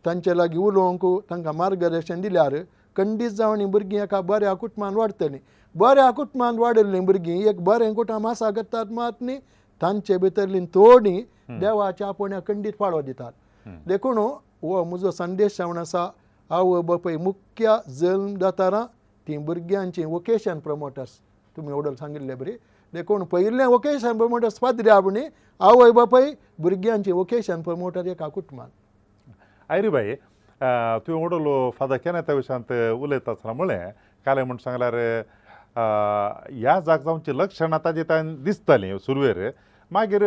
तांचे लागीं उलोवंक, तांकां मार्गदर्शन दिल्यार खंडीत जावणी भुरगीं एका बऱ्या कुटुंबान वाडटलीं। बऱ्या कुटुंबान वाडिल्लीं भुरगीं एक बरें कुटुंब आसा करतात मात न्ही, तांचे भितरलीं थोडीं देवाच्या आपोवण्या खंडीत पाळो दितात। देखून हो म्हजो संदेश जावन आसा, आवय बापूय मुख्य जल्म जाताना तीं भुरग्यांची वोकेशन प्रमोटर्स, तुमी ओडल सांगिल्ले बरी, देखून पयलें वोकेशन प्रमोटर्स पाद्री आपणी, आवय बापूय भुरग्यांची वोकेशन प्रमोटर एका कुटुंबान। आयरी बाई, तुवें ओडलो फादर केनेथा विशयांत उलयता आसतना म्हळें काल म्हूण सांगल्यार ह्या जाग जावची लक्षणां ताजी ताणें दिसतालीं सुरवेर, मागीर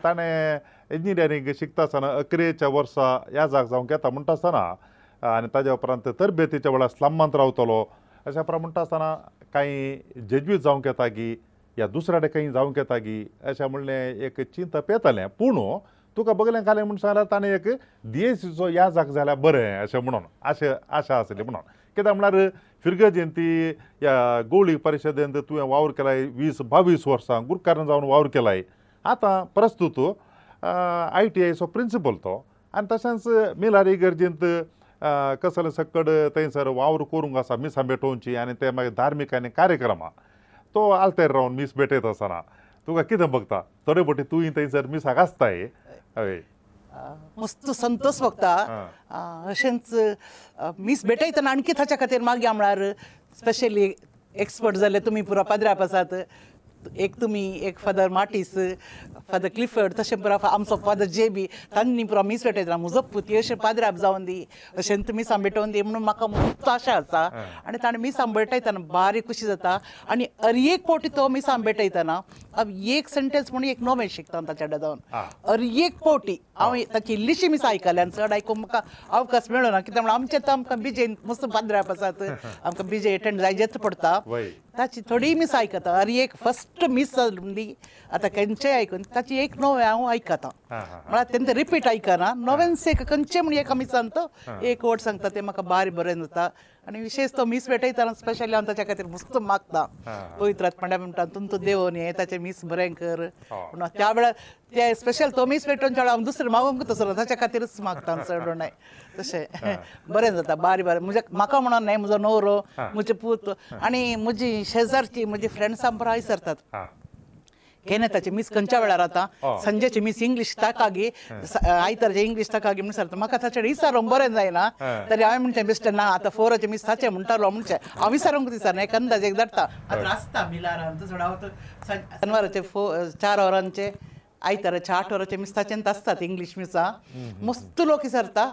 ताणें इंजिनियरींग शिकता आसतना 11 वर्सा ह्या जाग जावंक येता म्हणटा आसतना आनी ताज्या उपरांत तरबेतीच्या वेळार स्लमांत रावतलो अशें प्रमाण म्हणटा आसतना कांय जेज्वीत जावंक येता गी या दुसऱ्या कडेन खंय जावंक येता गी अशें म्हणलें एक चिंतप येतालें। पूण तुका बगलें घालें म्हूण सांगल्यार ताणें एक दियेसीचो ह्या जाग जाल्यार बरें अशें म्हणून आशा आशा आसली म्हणून, कित्याक म्हळ्यार फिरगजेंती ह्या गोळी परिशदेंत तुवें वावर केलाय 20-22 वर्सां गुरकारान जावन वावर केलाय, आतां प्रस्तूत ITIचो प्रिंसिपल तो आनी तशेंच मिलारी इगर्जेंत कसले सकड थंयसर वावर करूंक आसा मिसां भेटोवची आनी ते मागीर धार्मीक आनी कार्यक्रमां तो आल्तेर रावन मीस भेटयता आसतना तुका कितें बघता? थोडे फावटी तूंय थंयसर मिसाक आसताय? हय, मस्त संतोष भोगता अशेंच मीस भेटयतना आणखी ताच्या खातीर मागीर म्हळ्यार स्पेशली एक्सपर्ट जाले तुमी पुरो पाद्राप आसात, एक तुमी एक फादर मार्टीस, फादर क्लिफर्ड, तशें पुरो आमचो फादर जेबी तांणी पुरो मीस भेटयतना म्हजो पूत अशें पाद्राप जावन दी अशें मिसां भेटोवन दी म्हणून म्हाका मस्त आशा आसा आनी ताणें मिसां भेटयतना बारीक खुशी जाता आनी हर एक फावटी तो मिसां भेटयतना हांव एक सेंटेन्स म्हणून एक नवें शिकता ताच्या कडेन जावन, हर एक फावटी हांव ताची इल्लीशी मिसां आयकली आनी चड आयकूंक म्हाका अवकाश मेळना, कित्याक म्हणल्यार आमचें तर आमकां बिजे मस्त पाद्राप आसात, आमकां बिजे एटेंड जायजेच पडटा, ताची थोडी मिस आयकता, हर एक फस्ट मिस दी आतां खंयचेय आयकून ताची एक नवें हांव आयकता, म्हळ्यार तेंचे रिपीट आयकना, नवेंच एक खंयचें म्हण एका मिसान तो एक वर्ड सांगता तें म्हाका बारी बरें जाता आनी विशेश तो मीस भेटयतना स्पेशली हांव ताच्या खातीर मस्त मागता, पवित्र आत्म्या म्हणटा तुमचो देव न्ही ताचें मीस बरें कर म्हणून त्या वेळार ते स्पेशल तो मीस भेटोवन वेळार हांव दुसरें मागूंक तसो ताच्या खातीरच मागता चड न्हय, तशें बरें जाता बारी बरें म्हज्या म्हाका म्हणून न्हय म्हजो न्हवरो म्हजे पूत आनी म्हजी शेजारची म्हजी फ्रेंड्सां पुराय विचारतात केनेताचे मीस खंयच्या वेळार आतां संजेचे मीस इंग्लीश ताकागी आयतारचे इंग्लीश ताकागी म्हणून सांगता म्हाका ताचे विचारूंक बरें जायना तरी हांवें म्हणचें बेश्टें ना आतां फोराचें मीस ताचें म्हणटालो म्हणचें हांव विचारूंक दिसना एक अंदाज एक धाडटा आतां आसता मिलारान चड शेनवाराचे 4 वरांचे आयताराचे 8 वरांचे मीस ताचेंत आसतात इंग्लीश मिसां मस्त लोक विचारता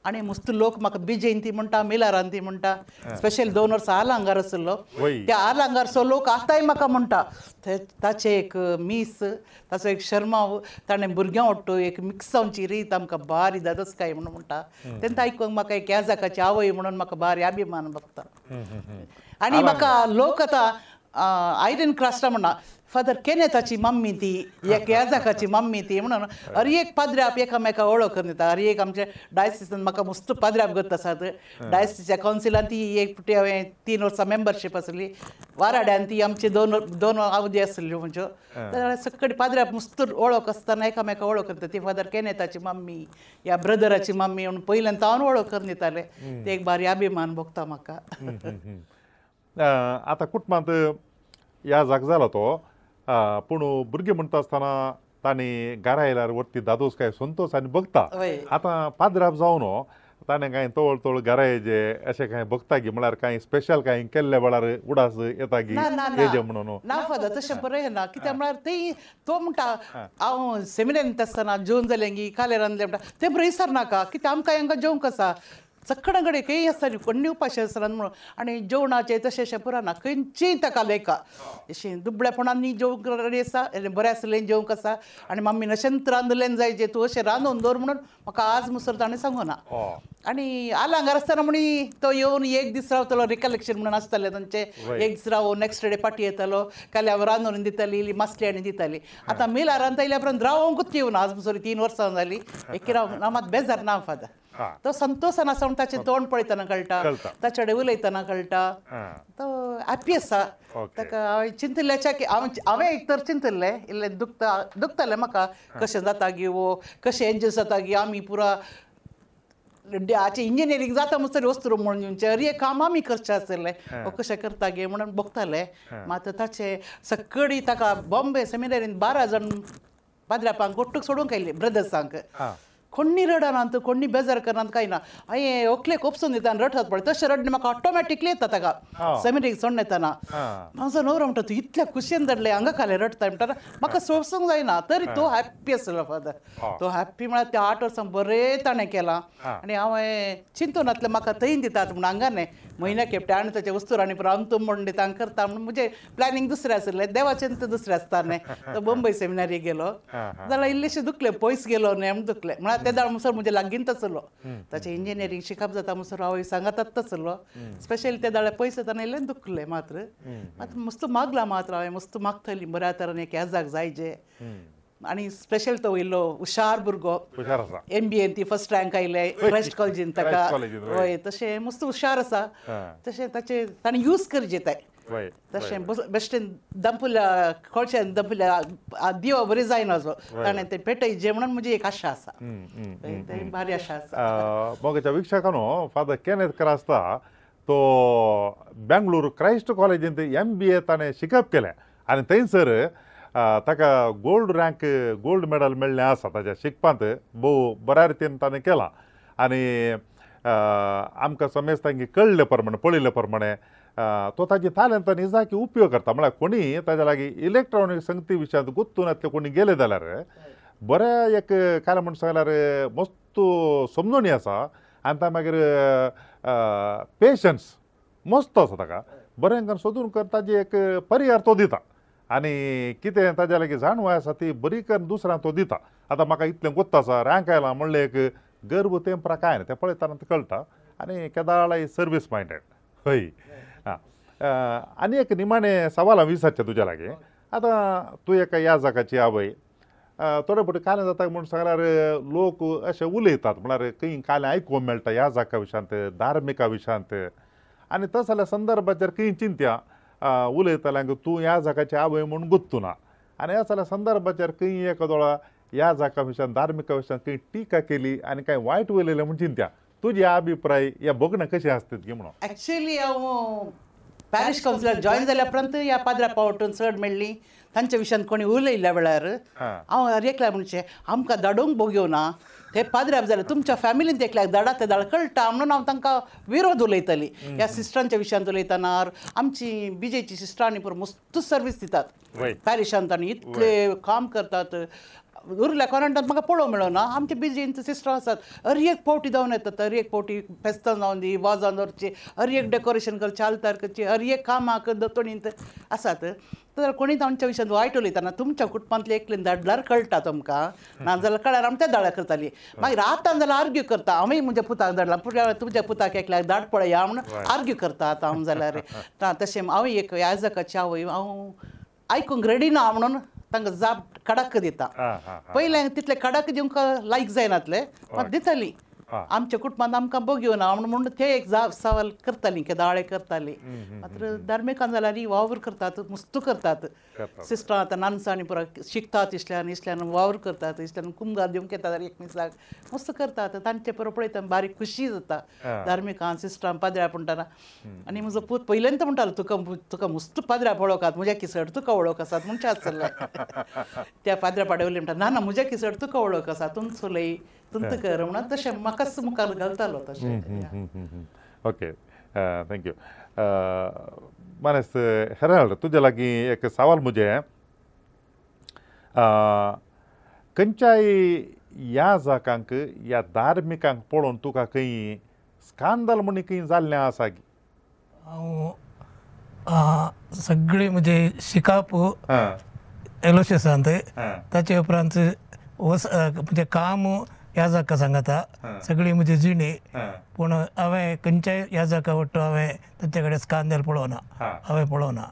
आनी मस्त लोक म्हाका बिजयंती म्हणटा मिलारांती म्हणटा स्पेशल 2 वर्सां आलांगार आसलो त्या आलांगारचो लोक आतांय म्हाका म्हणटा ताचें एक मीस ताचो एक शर्माव ताणें भुरग्यां वाडटो एक मिक्स जावची रीत आमकां बारी दादोसकाय म्हणून म्हणटा तेन्ना आयकूंक म्हाका एक याजाकाची आवय म्हणून म्हाका बारी अभिमान भोगता आनी म्हाका लोक आतां आयरन क्रास्टा म्हणा फादर केनेताची मम्मी ती एक याजाकाची मम्मी ती म्हणून हर एक पाद्र्याप एकामेका वळख करून दिता हर एक आमच्या डायसिसान म्हाका मस्त पाद्र्याप करता आसात डायसिसच्या कावन्सिलान ती एक फावटी हांवें 3 वर्सां मेंबरशीप आसली वाराड्यान ती आमची दोन अवधी आसल्यो म्हणजे जाल्यार सकट पाद्र्याप मस्त वळख आसतना एकामेका वळख करता ती फादर केनेताची मम्मी या ब्रदराची मम्मी म्हणून पयल्यान तावन वळख करून दिताले ते एक बारी अभिमान भोगता म्हाका. आतां कुटुंबांत याजाक जालो तो पूण भुरगीं म्हणटा आसतना तांणी घरा आयल्यार वरती दादोस काय संतोष आनी बघता आतां पाद्राप जावन ताणें कांय तवळ तवळ घरा येजे अशें कांय बघता गी म्हळ्यार कांय स्पेशल कांय केल्ल्या वेळार उडास येता गी येजे म्हणून ना फादर तशें बरें ना कित्याक म्हळ्यार ती तो म्हणटा हांव सेमिनारींत आसतना जेवण जालें गी कालें रांदलें म्हणटा तें बरें विसरनाका कित्याक आमकां हांकां जेवंक आसा सगळे कडेन खंय आसता न्ही कोण्णी उपाशी आसना म्हणून आनी जेवणाचें तशें अशें पुरो ना खंयचीय ताका लेखा अशें दुबळेपणान जेवंक रेडी आसा बरें आसलें जेवंक आसा आनी मम्मीन अशेंच रांदलें जाय जे तूं अशें रांदून दवर म्हणून म्हाका आज मुसर ताणें सांगूना. आनी आलांगार आसतना म्हणी तो येवन एक दीस रावतलो रिकलेक्शन म्हणून आसतालें तांचें एक दीस रावून नेक्स्ट डे पाटी येतालो काल हांव रांदून दिताली इल्ली मासली आनी दिताली. आतां मिलारान आयल्या उपरांत रावोंकूच येवना आज मुसर 3 वर्सां जालीं एक रावंक ना मात बेजार ना फादर तो संतोषान आसा म्हणून ताचें तोंड पळयतना कळटा ताचे कडेन उलयतना कळटा तो हॅप्पी आसा. ताका हांवें चिंतिल्ल्याच्या की हांवें एक तर चिंतिल्लें इल्लें दुखता दुखतालें म्हाका कशें जाता गी वो कशें एन्जॉय जाता गी आमी पुरा हाचें इंजिनियरींग जाता म्हणसर वस्तू म्हणून येवचें अरे काम आमी करचें आसलें वो कशें करता गे म्हणून भोगतालें. मात ताचें सगळी ताका बॉम्बे सेमिनारीन 12 जाण पाद्र्यापांक ಒಟ್ಟುಗೆ सोडूंक आयली ब्रदर्सांक कोण्णी रडनात कोण्णी बेजार करनात कांय ना हांवें ओकलेक ओपसून दिता आनी रडत पळय तशें रडणें म्हाका ऑटोमॅटिकली येता ताका सेमिनारीक सोडून येतना म्हाजो न्हवरो म्हणटा तूं इतल्या खुशयेन रडलें हांगा खालें रडटा म्हणटा म्हाका सोसूंक जायना तरी तो हॅप्पी आसलो फादर. तो हॅप्पी म्हळ्यार त्या 8 वर्सां बरें ताणें केलां आनी हांवें चिंतून नासलें म्हाका थंय दितात म्हूण हांगा न्हय म्हयन्याक खेपटे आनी ताचे वस्तूर आनी रांदतू म्हूण दिता करता म्हूण म्हजें प्लॅनिंग दुसरें आसलें देवाचें तें दुसरें आसता न्हय. तो बंबय सेमिनारीक गेलो जाल्यार इल्लेशें दुखलें पयस गेलो न्हय म्हूण दुखलें म्हळ्यार ते दाळ म्हणसर म्हजे लागींच आसलो ताचें इंजिनियरींग शिकप जाता म्हणसर हांव सांगातात आसलो स्पेशली ते दाळे पयस येतना इल्लें दुखलें मात्र मात मस्त मागलां मात्र हांवें मस्त मागतली बऱ्या तरान एक याजाक जायजे आनी स्पेशल तो इल्लो हुशार भुरगो MBA ती फर्स्ट रँक आयले क्रायस्ट कॉलेजीन ताका हय तशें मस्त हुशार आसा तशें ताचें ताणें यूज करचे ते तशें बेश्टें दंपुल्या कोळश्यान दंपुल्या दिवा बरी जायना जो ताणें तें पेटयचें म्हणून म्हजी एक आशा आसा तें भारी आशा आसा. मोगाच्या वीक्षकांनो फादर केनेथ क्रास्ता तो बेंगळूर क्रायस्ट कॉलेजींत MBA ताणें शिकप केलें आनी थंयसर ताका गोल्ड रँक गोल्ड मेडल मेळ्ळें आसा ताच्या शिकपांत भोव बऱ्या रितीन ताणें केलां आनी आमकां समेस्तांक कळ्ळे प्रमाणे पळयल्ले प्रमाणे तो ताजी तालेंतान निजाकी उपयोग करता म्हळ्यार कोणी ताज्या लागीं इलेक्ट्रॉनीक संगती विशयांत गुंतून आसले कोणी गेले जाल्यार बऱ्या एक काय म्हण सांगल्यार मस्त समजणी आसा आनी ता मागीर पेशन्स मस्त आसा ताका बरें करून सोदून कर ताजी एक पर्याय तो दिता आनी कितें ताज्या लागीं जाणवाय आसा ती बरी करून दुसऱ्यांक तो दिता. आतां म्हाका इतलें गोत्त आसा रँक आयला म्हणलें एक गर्व तें कांय ना तें पळयतना तें कळटा आनी केदाळाय सर्वीस मायंडेड हय. आं आनी एक निमाणें सवाल हांव विचारचें तुज्या लागीं आतां तूं एका याजकाची आवय थोडे फावटी कालें जाता म्हूण सांगल्यार लोक अशें उलयतात म्हळ्यार खंय कालें आयकूंक मेळटा याजका विशयांत धार्मिका विशयांत आनी तस जाल्यार संदर्भाचेर खंय चिंत्या उलयताल्यांक तूं ह्या जाकाची आवय म्हूण गुत्तुना आनी ह्या जाल्यार संदर्भाचेर खंय एका ह्या जाका विशयान धार्मिका विशयान खंय टिका केली आनी कांय वायट उलयलें म्हूण चिंत्या तुजी अभिप्राय ह्या बघणं कशें आसतात गी म्हणून. एक्चुअली हांव पॅरिश कावन्सिलाक जॉयन जाल्या उपरांत ह्या पाद्रा पावटून चड मेळ्ळी तांच्या विशयान कोणी उलयल्ल्या वेळार हांव हर एकल्या म्हणचें आमकां धाडूंक बोगयो ना ते पाद्र्याब जाल्यार तुमच्या फॅमिलीन एकल्याक धाडा ते धाड कळटा म्हणून हांव तांकां विरोध उलयताली ह्या सिस्टरांच्या विशयांत उलयतना आमची बीजेची सिस्टरांनी पुरो मस्त सर्वीस दितात पॅरिशांत आनी इतले काम करतात उरल्या कॉन्वेंटांत म्हाका पळोवंक मेळना आमच्या बीजेंत सिस्टरां आसात हर एक पावटी जावन येतात हर एक पावटी फेस्तां जावन दी वाजान दवरची हर एक डेकोरेशन करचें आल्तार करचें हर एक कामाक दोतोणींत आसात तर कोणीच आमच्या विशयांत वायट उलयतना तुमच्या कुटुंबांतले एकलेन धाडल्यार कळटा तुमकां नाजाल्यार कळ्यार आमी त्या धाडा करताली मागीर आतां जाल्यार आर्ग्यू करता हांवें म्हज्या पुताक धाडला तुमच्या पुताक एकल्याक धाड पळया म्हणून आर्ग्यू करता आतां हांव जाल्यार तशें हांव एक याजकाची आवय हांव आयकूंक रेडी ना म्हणून तांकां जाप कडक दिता पयलें तितले कडक दिवंक लायक जायनातले मात दिताली आमच्या कुटुंबांत आमकां बोगयो ना म्हणून ते एक जाप सवाल करताली केदाळे करताली मात्र धार्मिकान जाल्यार वावर करतात मस्त करतात सिस्टरां आतां नानसांनी पुरो शिकतात इसल्यान इसल्यान वावर करतात इसल्यान कुमगार दिवंक येतात एक मिसाक मस्त करतात तांचे पुरो पळयता बारीक खुशी जाता धार्मिकान सिस्टरां पाद्र्या म्हणटाना आनी म्हजो पूत पयल्यान म्हणटालो तुका तुका मस्त पाद्र्या पळोवकात म्हज्या किसड तुका वळख आसात म्हणचे आसले त्या पाद्र्या पाडवले म्हणटा ना ना म्हज्या किसड तुका वळख आसा तुमचो लय तुमचं कर म्हणून तशें म्हाकाच मुखार घालतालो तशें. ओके thank you मानेस हेराल्ड तुजे लागीं एक सवाल म्हजें खंयच्याय ह्या जाकांक ह्या धार्मिकांक पळोवन तुका खंय स्कांदल म्हण खंय जाल्लें आसा की? हांव सगळें म्हजें शिकप एलोशियसांत ताचे उपरांत वस म्हणजे काम ह्या जाका सांगता सगळी म्हजी जिणी पूण हांवें खंयच्याय ह्या जाका वट्टो हांवें तांचे कडेन स्कांदल पळोवना हांवें पळोवना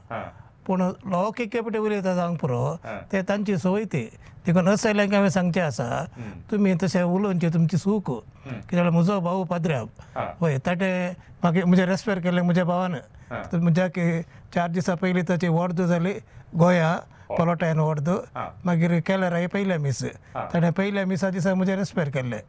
पूण लोक एके पटी उलयता जावंक पुरो ते तांची संवय ती देखून असल्यांक हांवें सांगचें आसा तुमी तशें उलोवचें तुमची चूक कित्याक म्हजो भाऊ पाद्र्याब हय ताणें मागीर म्हजें रेस्पेर केलें म्हज्या भावान म्हज्या 4 दिसां पयलीं ताची वॉर्द जाली गोंया पलोटायन वॉर्द मागीर केल्यार पयल्या मीस ताणें पयल्या मिसा दिसा म्हजें रेस्पेर केल्लें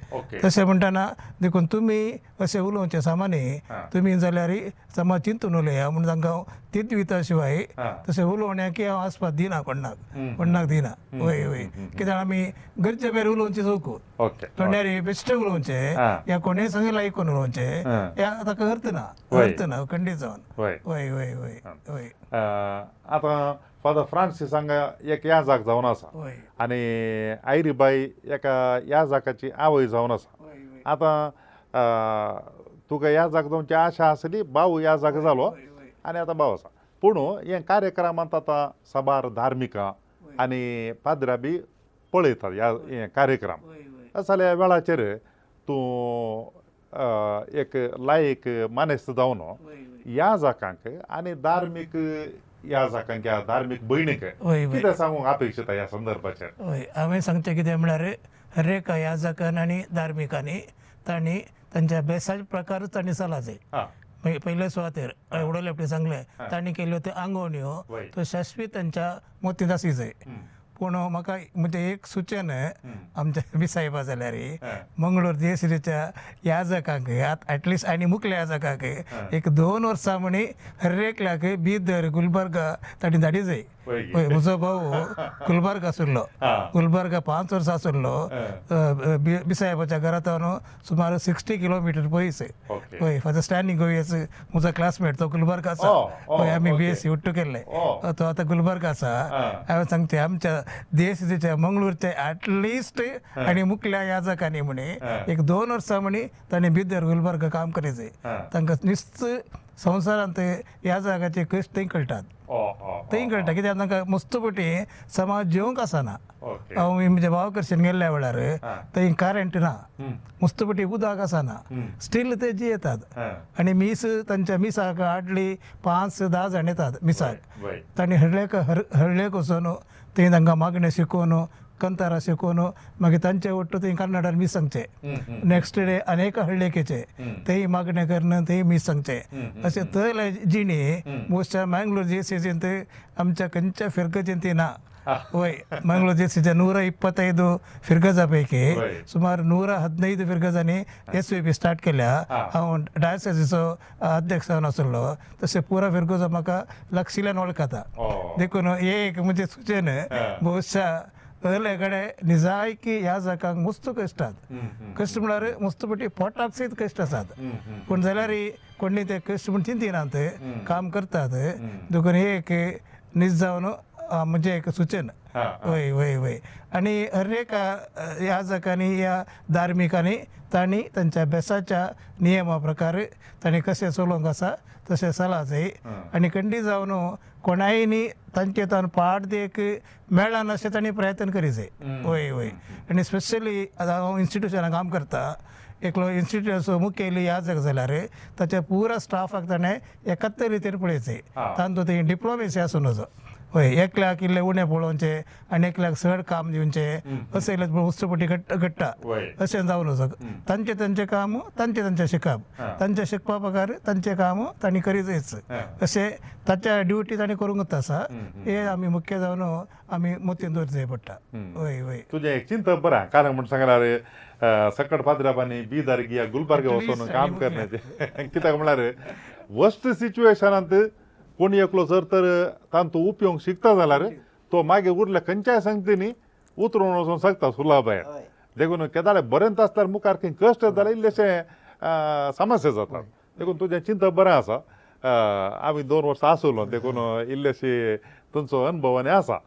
तशें म्हणटना देखून तुमी अशें उलोवचें सामान्य तुमी जाल्यार समाज चिंतून उलया म्हूण तांकां हांव तीच विता शिवाय तशें उलोवण्याक हांव आसपाक दिना कोणाक कोणाक दिना. वय वय कित्याक आमी गरजे भायर उलोवचें चौक तोंडार बेश्टें उलोवचें या कोणेय सांगलें आयकून उलोवचें ह्या ताका अर्थ ना अर्थ ना खंडीत जावन. वय वय वय वय आतां फादर फ्रांसीस हांगा एक याजाक जावन आसा आनी आयरीबाय एका याजाकाची आवय जावन आसा. आतां तुका याजाक जावची आशा आसली भाऊ याजाक जालो आनी आतां भाव आसा पूण हे कार्यक्रमांत आतां साबार धार्मिकां आनी पाद्रा बी पळयतात ह्या हे कार्यक्रम जाल्यार वेळाचेर तूं एक लायक मानेस्त जावन ह्या जाकांक आनी धार्मीक ह्या जाकांक ह्या धार्मीक भयणीक कितें सांगूंक अपेक्षिता ह्या संदर्भाचेर? हय हांवें सांगचें कितें म्हळ्यार हर एका ह्या जाकान आनी धार्मिकांनी तांणी तांच्या बेसाच्या प्रकारच तांणी चला जाय. पयले सुवातेर उडयले आपणे सांगलें तांणी केल्ल्यो त्यो आंगवण्यो त्यो शाश्वीत तांच्या मोतींत आसूंक जाय. पूण म्हाका म्हणजे एक सुचन आमच्या बी साहेबा जाल्यार मंगळूर देसरीच्या याजकांक एटलिस्ट आनी मुखल्या याजकांक एक 2 वर्सां म्हणी हर एकल्याक बिदर गुलबर्गा तांणी धाडी जाय. हय म्हजो भाऊ गुलबर्गा आशिल्लो गुलबर्गा 5 वर्सां आशिल्लो बिसाहेबाच्या घरांत सुमार 60 किलोमिटर पयस. हय फादर स्टॅनली गोयस म्हजो क्लासमेट तो गुलबर्गा आसा. हय आमी बीएससी उट्टू केल्ले तो आतां गुलबर्गा आसा. हांवें सांगचें आमच्या देशच्या मंगळूरचे एटलिस्ट आनी मुखल्या याजकांनी म्हणी एक 2 वर्सां म्हणी तांणी बिदर गुलबर्गा काम करीत जाय. तांकां निश्च संवसारांत ह्या जाग्याचे कश्ट थंय कळटात थंय कळटा कित्याक तांकां मस्त पटी समाज जेवंक आसना. हांव म्हज्या भावा कडच्यान गेल्ल्या वेळार थंय करंट ना मस्त पटी उदक आसना स्टील ते जियेतात आनी मीस तांच्या मिसाक हाडली 5-10 जाण येतात मिसाक तांणी हळ्ळेक हळ्ळेक वचून थंय तांकां मागणें शिकोवन कंतारा शिकोवन मागीर तांचे वट्टू थंय कन्नडान मीस सांगचें नेक्स्ट डे अनेक हळ्ळेकेचे थंय मागणें करून थंय मीस सांगचें अशें थंय जिणी मोस्टच्या मँगलोर जे सीजींत आमच्या खंयच्या फिरगजींत ती ना. वय ಮಂಗಳೂರು ಜಿಲ್ಲೆಯ 125 फिरगजा पैकी सुमार 115 फिरगजांनी एस वी पी स्टार्ट केल्या. हांव डायसेसीचो अध्यक्ष जावन आसलो तशें पुरा फिरगजा म्हाका लक्षिल्यान वळखता. देखून हे एक म्हणजे सुचन बहुशा अहले कडेन निजायकी ह्या जाकांक मस्त कश्ट आसात. कश्ट म्हळ्यार मस्त पटी पोटाक सयत कश्ट आसात, पूण जाल्यार कोणी ते कश्ट म्हूण चिंतिनात, काम करतात. देखून हे एक नीज जावन म्हणजे एक सुचन. वय वय वय आनी हर एका ह्या जाकांनी ह्या धार्मिकांनी तांणी तांच्या बेसाच्या नियमा प्रकार तांणी कशें चलोवंक आसा तशें चला जाय. आनी खंडी जावन कोणायनी तांचे तान पाट देख मेळना अशें तांणी प्रयत्न करी जाय. वय वय आनी स्पेशली आतां हांव इन्स्टिट्युशनाक काम करता, एकलो इन्स्टिट्यूटाचो मुखेली याजक जाल्यार ताच्या पुरा स्टाफाक ताणें एकाच रितीन पळयचें, तांतूत ती डिप्लोमेसी आसूं नजो. हय, एकल्याक इल्लें उणें पळोवचें आनी एकल्याक चड काम दिवचें अशें इल्लें उस्तपटी घडटा अशें जावं नजो. तांचें तांचें काम, तांचें तांचें शिकप, तांच्या शिकपा प्रकार तांचें काम तांणी करी जायच अशें ताच्या ड्युटी तांणी करूंक आसा. हे आमी मुख्य जावन आमी मोतीन दवरचें पडटा. हय वय तुजें एक चिंतप बरें, कारण म्हण सांगल्यार सकट पाद्राबांनी बिदार गुलबर्गा वचून काम करण्याचें कित्याक म्हळ्यार वर्स्ट सिच्युएशनांत कोण एकलो जर तर तांचो उपयोग शिकता जाल्यार तो मागीर उरल्या खंयच्याय संगतींनी उतरून वचूंक शकता सुला भायर. देखून केदाळे बरेंच आसल्यार मुखार खंय कश्ट जाल्यार इल्लेशें समस्या जातात. देखून तुजें चिंतप बरें आसा. आमी 2 वर्सां आसलो देखून इल्लेशी तुमचो अनुभव आनी आसा.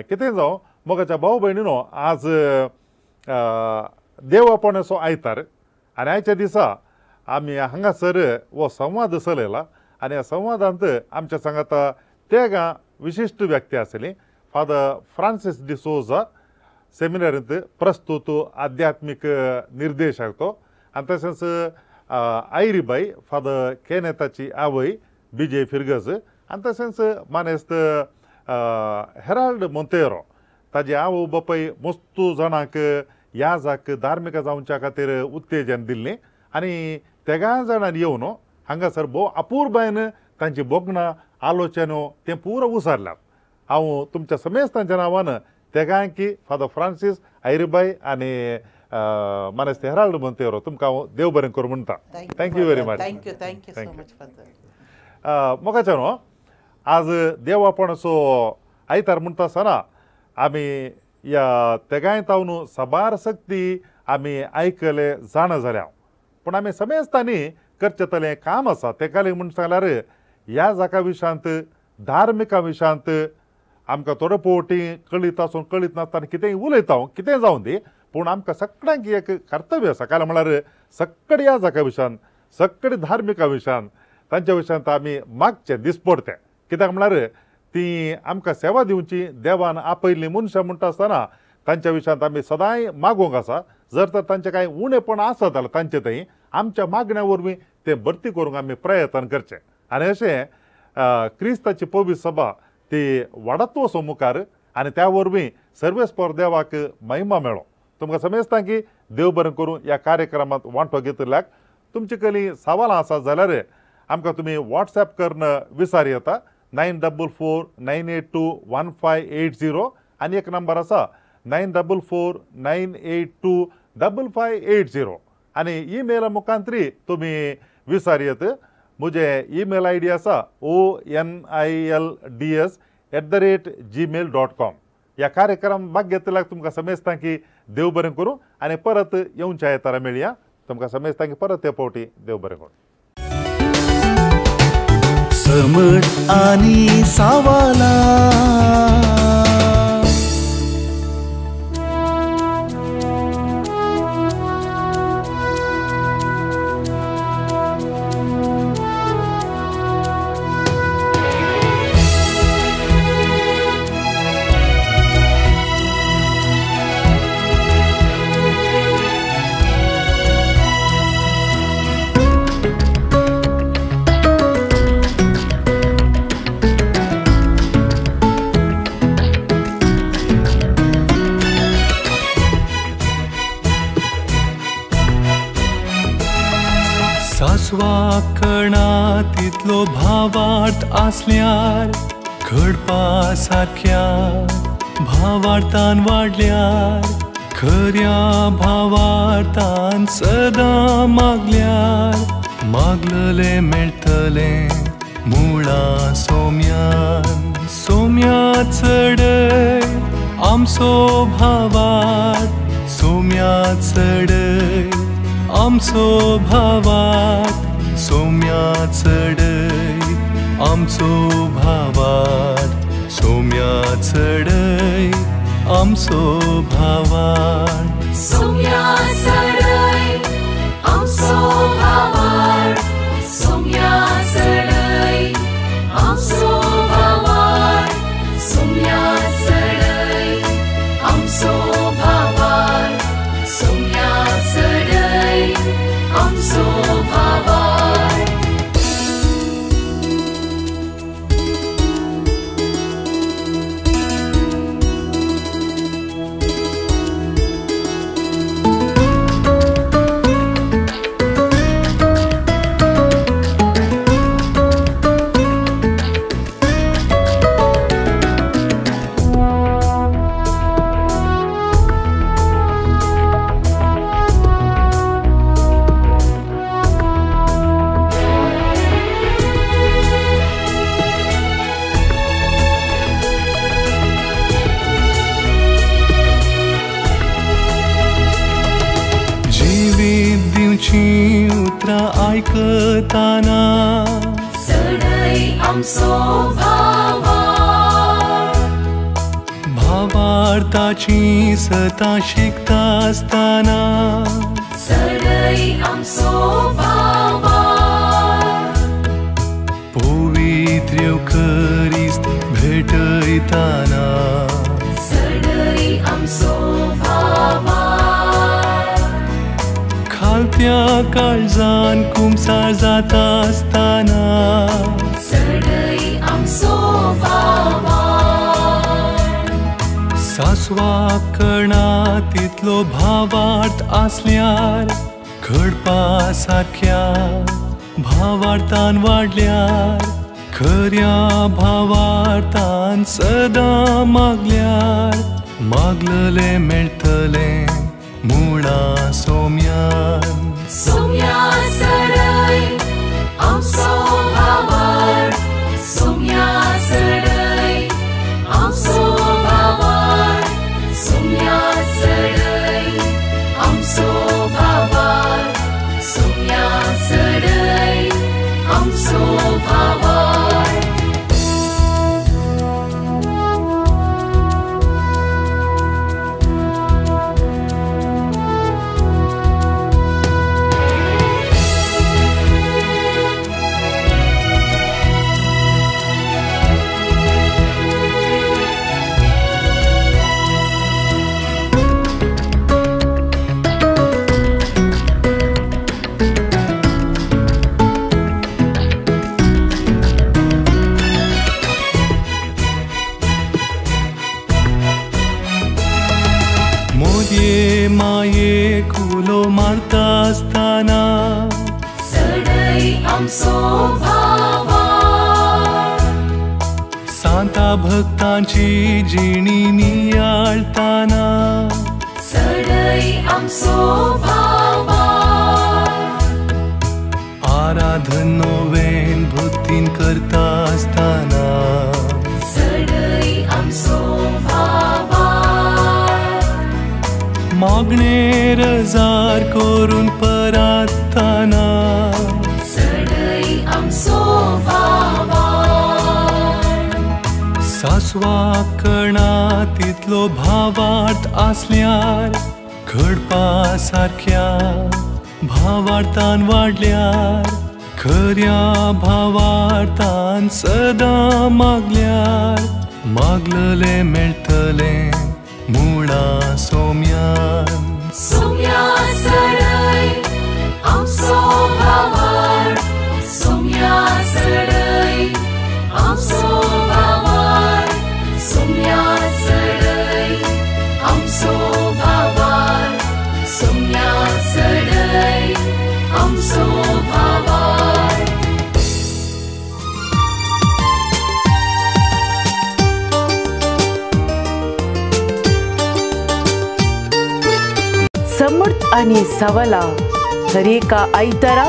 कितें जावं मोगाच्या भाव भयणीनो, आज देवापणाचो आयतार आनी आयच्या दिसा आमी हांगासर हो संवाद चलयला आनी ह्या संवादांत आमच्या सांगाता तेगां विशिश्ट व्यक्ती आसली. फादर फ्रांसीस डिसोजा सेमिनारींत प्रस्तुत आध्यात्मीक निर्देशक तो, आनी तशेंच आयरीबाई फादर केनेताची आवय विजय फिरगज, आनी तशेंच मानेस्त हेराल्ड मोंतेरो ताजे आवय बापूय मस्तू जाणांक ह्या जाक धार्मीक जावच्या खातीर उत्तेजन दिल्लें आनी तेगां जाणांनी येवन हांगासर भोव अपुरबायेन तांची भोगणां आलोचनो तें पुरो उसारल्यात. हांव तुमच्या समेस्तांच्या नांवान तेगांकी फादर फ्रांसीस आयरीबाई आनी मानेस्त हेराल्ड मोंतेरो तुमकां हांव देव बरें करूं म्हणटा. Thank you very much. Thank you, thank you so much father. मोगाच्या न्हू आज देवापणाचो आयतार म्हणटा आसतना आमी ह्या तेगांय तावन साबार शक्ती आमी आयकले जाणा जाल्या, पूण आमी समेस्तांनी करचें तलें काम आसा. तेका लागून म्हण सांगल्यार ह्या जाका विशयांत धार्मिका विशयांत आमकां थोडे फावटी कळीत आसून कळीत नासतना कितेंय उलयता हांव, कितेंय जावं दी, पूण आमकां सगळ्यांक एक कर्तव्य आसा. कारण म्हळ्यार सगळे ह्या जाका विशयान सगळे धार्मिका विशयान तांच्या विशयांत आमी मागचें दिसपडतें. कित्याक म्हळ्यार ती आमकां सेवा दिवची देवान आपयल्ली मनशां म्हणटा आसतना तांच्या विशयांत आमी सदांय मागूंक आसा. जर तर तांचें कांय उणेपण आसत जाल्यार तांचे थंय आमच्या मागण्या वरवीं तें भरती करूंक आमी प्रयत्न करचें. आनी अशें क्रिस्ताची पवित्र सभा ती वाडत वचूं मुखार आनी त्या वरवीं सर्वेस्पर देवाक महिमा मेळो. तुमकां समजता की देव बरें करूं ह्या कार्यक्रमांत वांटो घेतिल्ल्याक. तुमचे कडेन सवालां आसात जाल्यार आमकां तुमी वॉट्सएप करून विचार येता 944 982 1580 आनी एक नंबर आसा 944 982 5580 आनी ईमेला मुखांतरी तुमी विचार येत. म्हजें ईमेल I D आसा onilds@gmail.com. ह्या कार्यक्रम भाग घेतल्याक तुमकां समजता की देव बरें करूं आनी परत येवच्या आयतारा मेळया. तुमकां समजता की परत ते फावटी देव बरें करूं. समट आनी सावाला सासवाकणा तितलो भावार्थ आसल्यार घडपा सारक्या भावार्थान वाडल्यार खऱ्या भावार्थान सदां मागल्यार मागललें मेळटलें मुळा सोम्यान सोम्या चडय आमचो भावार्थ सोम्या चडय आमचो भावार्थ सोम्या चडय आमचो भावार्थ सोम्या चडय आमचो भावार्थ सोम्या चडय आमचो भावार्थ सोम्या चडय आमचो भावार्थ सोम्या चडय आमचो भावार्थ सोम्या चडय आमचो भावार्थ. उतरां आयकताना चडय आमचो भावार्थ भावार्थाची सतां शिकता आसतना चडय आमचो भावार्थ पवित्र येवखरिस्त भेटयताना चडय आमचो भावार्थ खालत्या काळजान कुमसार जाता आसतना चडय आमचो भावार्थ सासवाक कणा तितलो भावार्थ आसल्यार घडपा सारक्या भावार्थान वाडल्यार खऱ्या भावार्थान सदां मागल्यार मागललें मेळटलें मुळा सोम्यान सोम्या चडय आमचो भावार्थ सोम्या चडय आमचो भावार्थ सोम्या चडय आमचो भावार्थ सोम्या चडय आमचो भावार्थ. मोदये माये कुलो मारता आसतना चडय आमचो भावार्थ सांता भक्तांची जिणी नियाळताना चडय आमचो भावार्थ आराधन नोवेन भक्तीन करता आसतना चडय आमचो भावार्थ मागणे रजार करून परातना चडय आमचो भावार्थ सासवाक कणा तितलो भावार्थ आसल्यार घडपा सारक्या भावार्थान वाडल्यार खऱ्या भावार्थान सदां मागल्यार मागललें मेळटलें मुळा सोम्यान सोम्या चडय आमचो भावार्थ सोम्या चडय आमचो भावार्थ सोम्या चडय आमचो भावार्थ सोम्या चडय आमचो भावार्थ. आनी सवालां हर एका आयतारा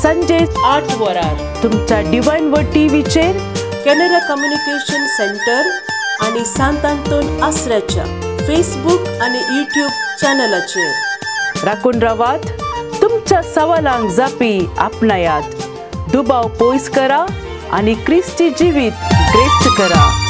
संजे 8 वरार तुमच्या डिवायन वर्ड टीव्हीचेर कॅनरा कम्युनिकेशन सेंटर आनी सांत आंतोन आसऱ्याच्या फेसबूक आनी यूट्यूब चॅनलाचेर. राखून रावात, तुमच्या सवालांक जापी आपणायात, दुबाव पयस करा आनी क्रिस्ती जिवीत ग्रेस्त करा.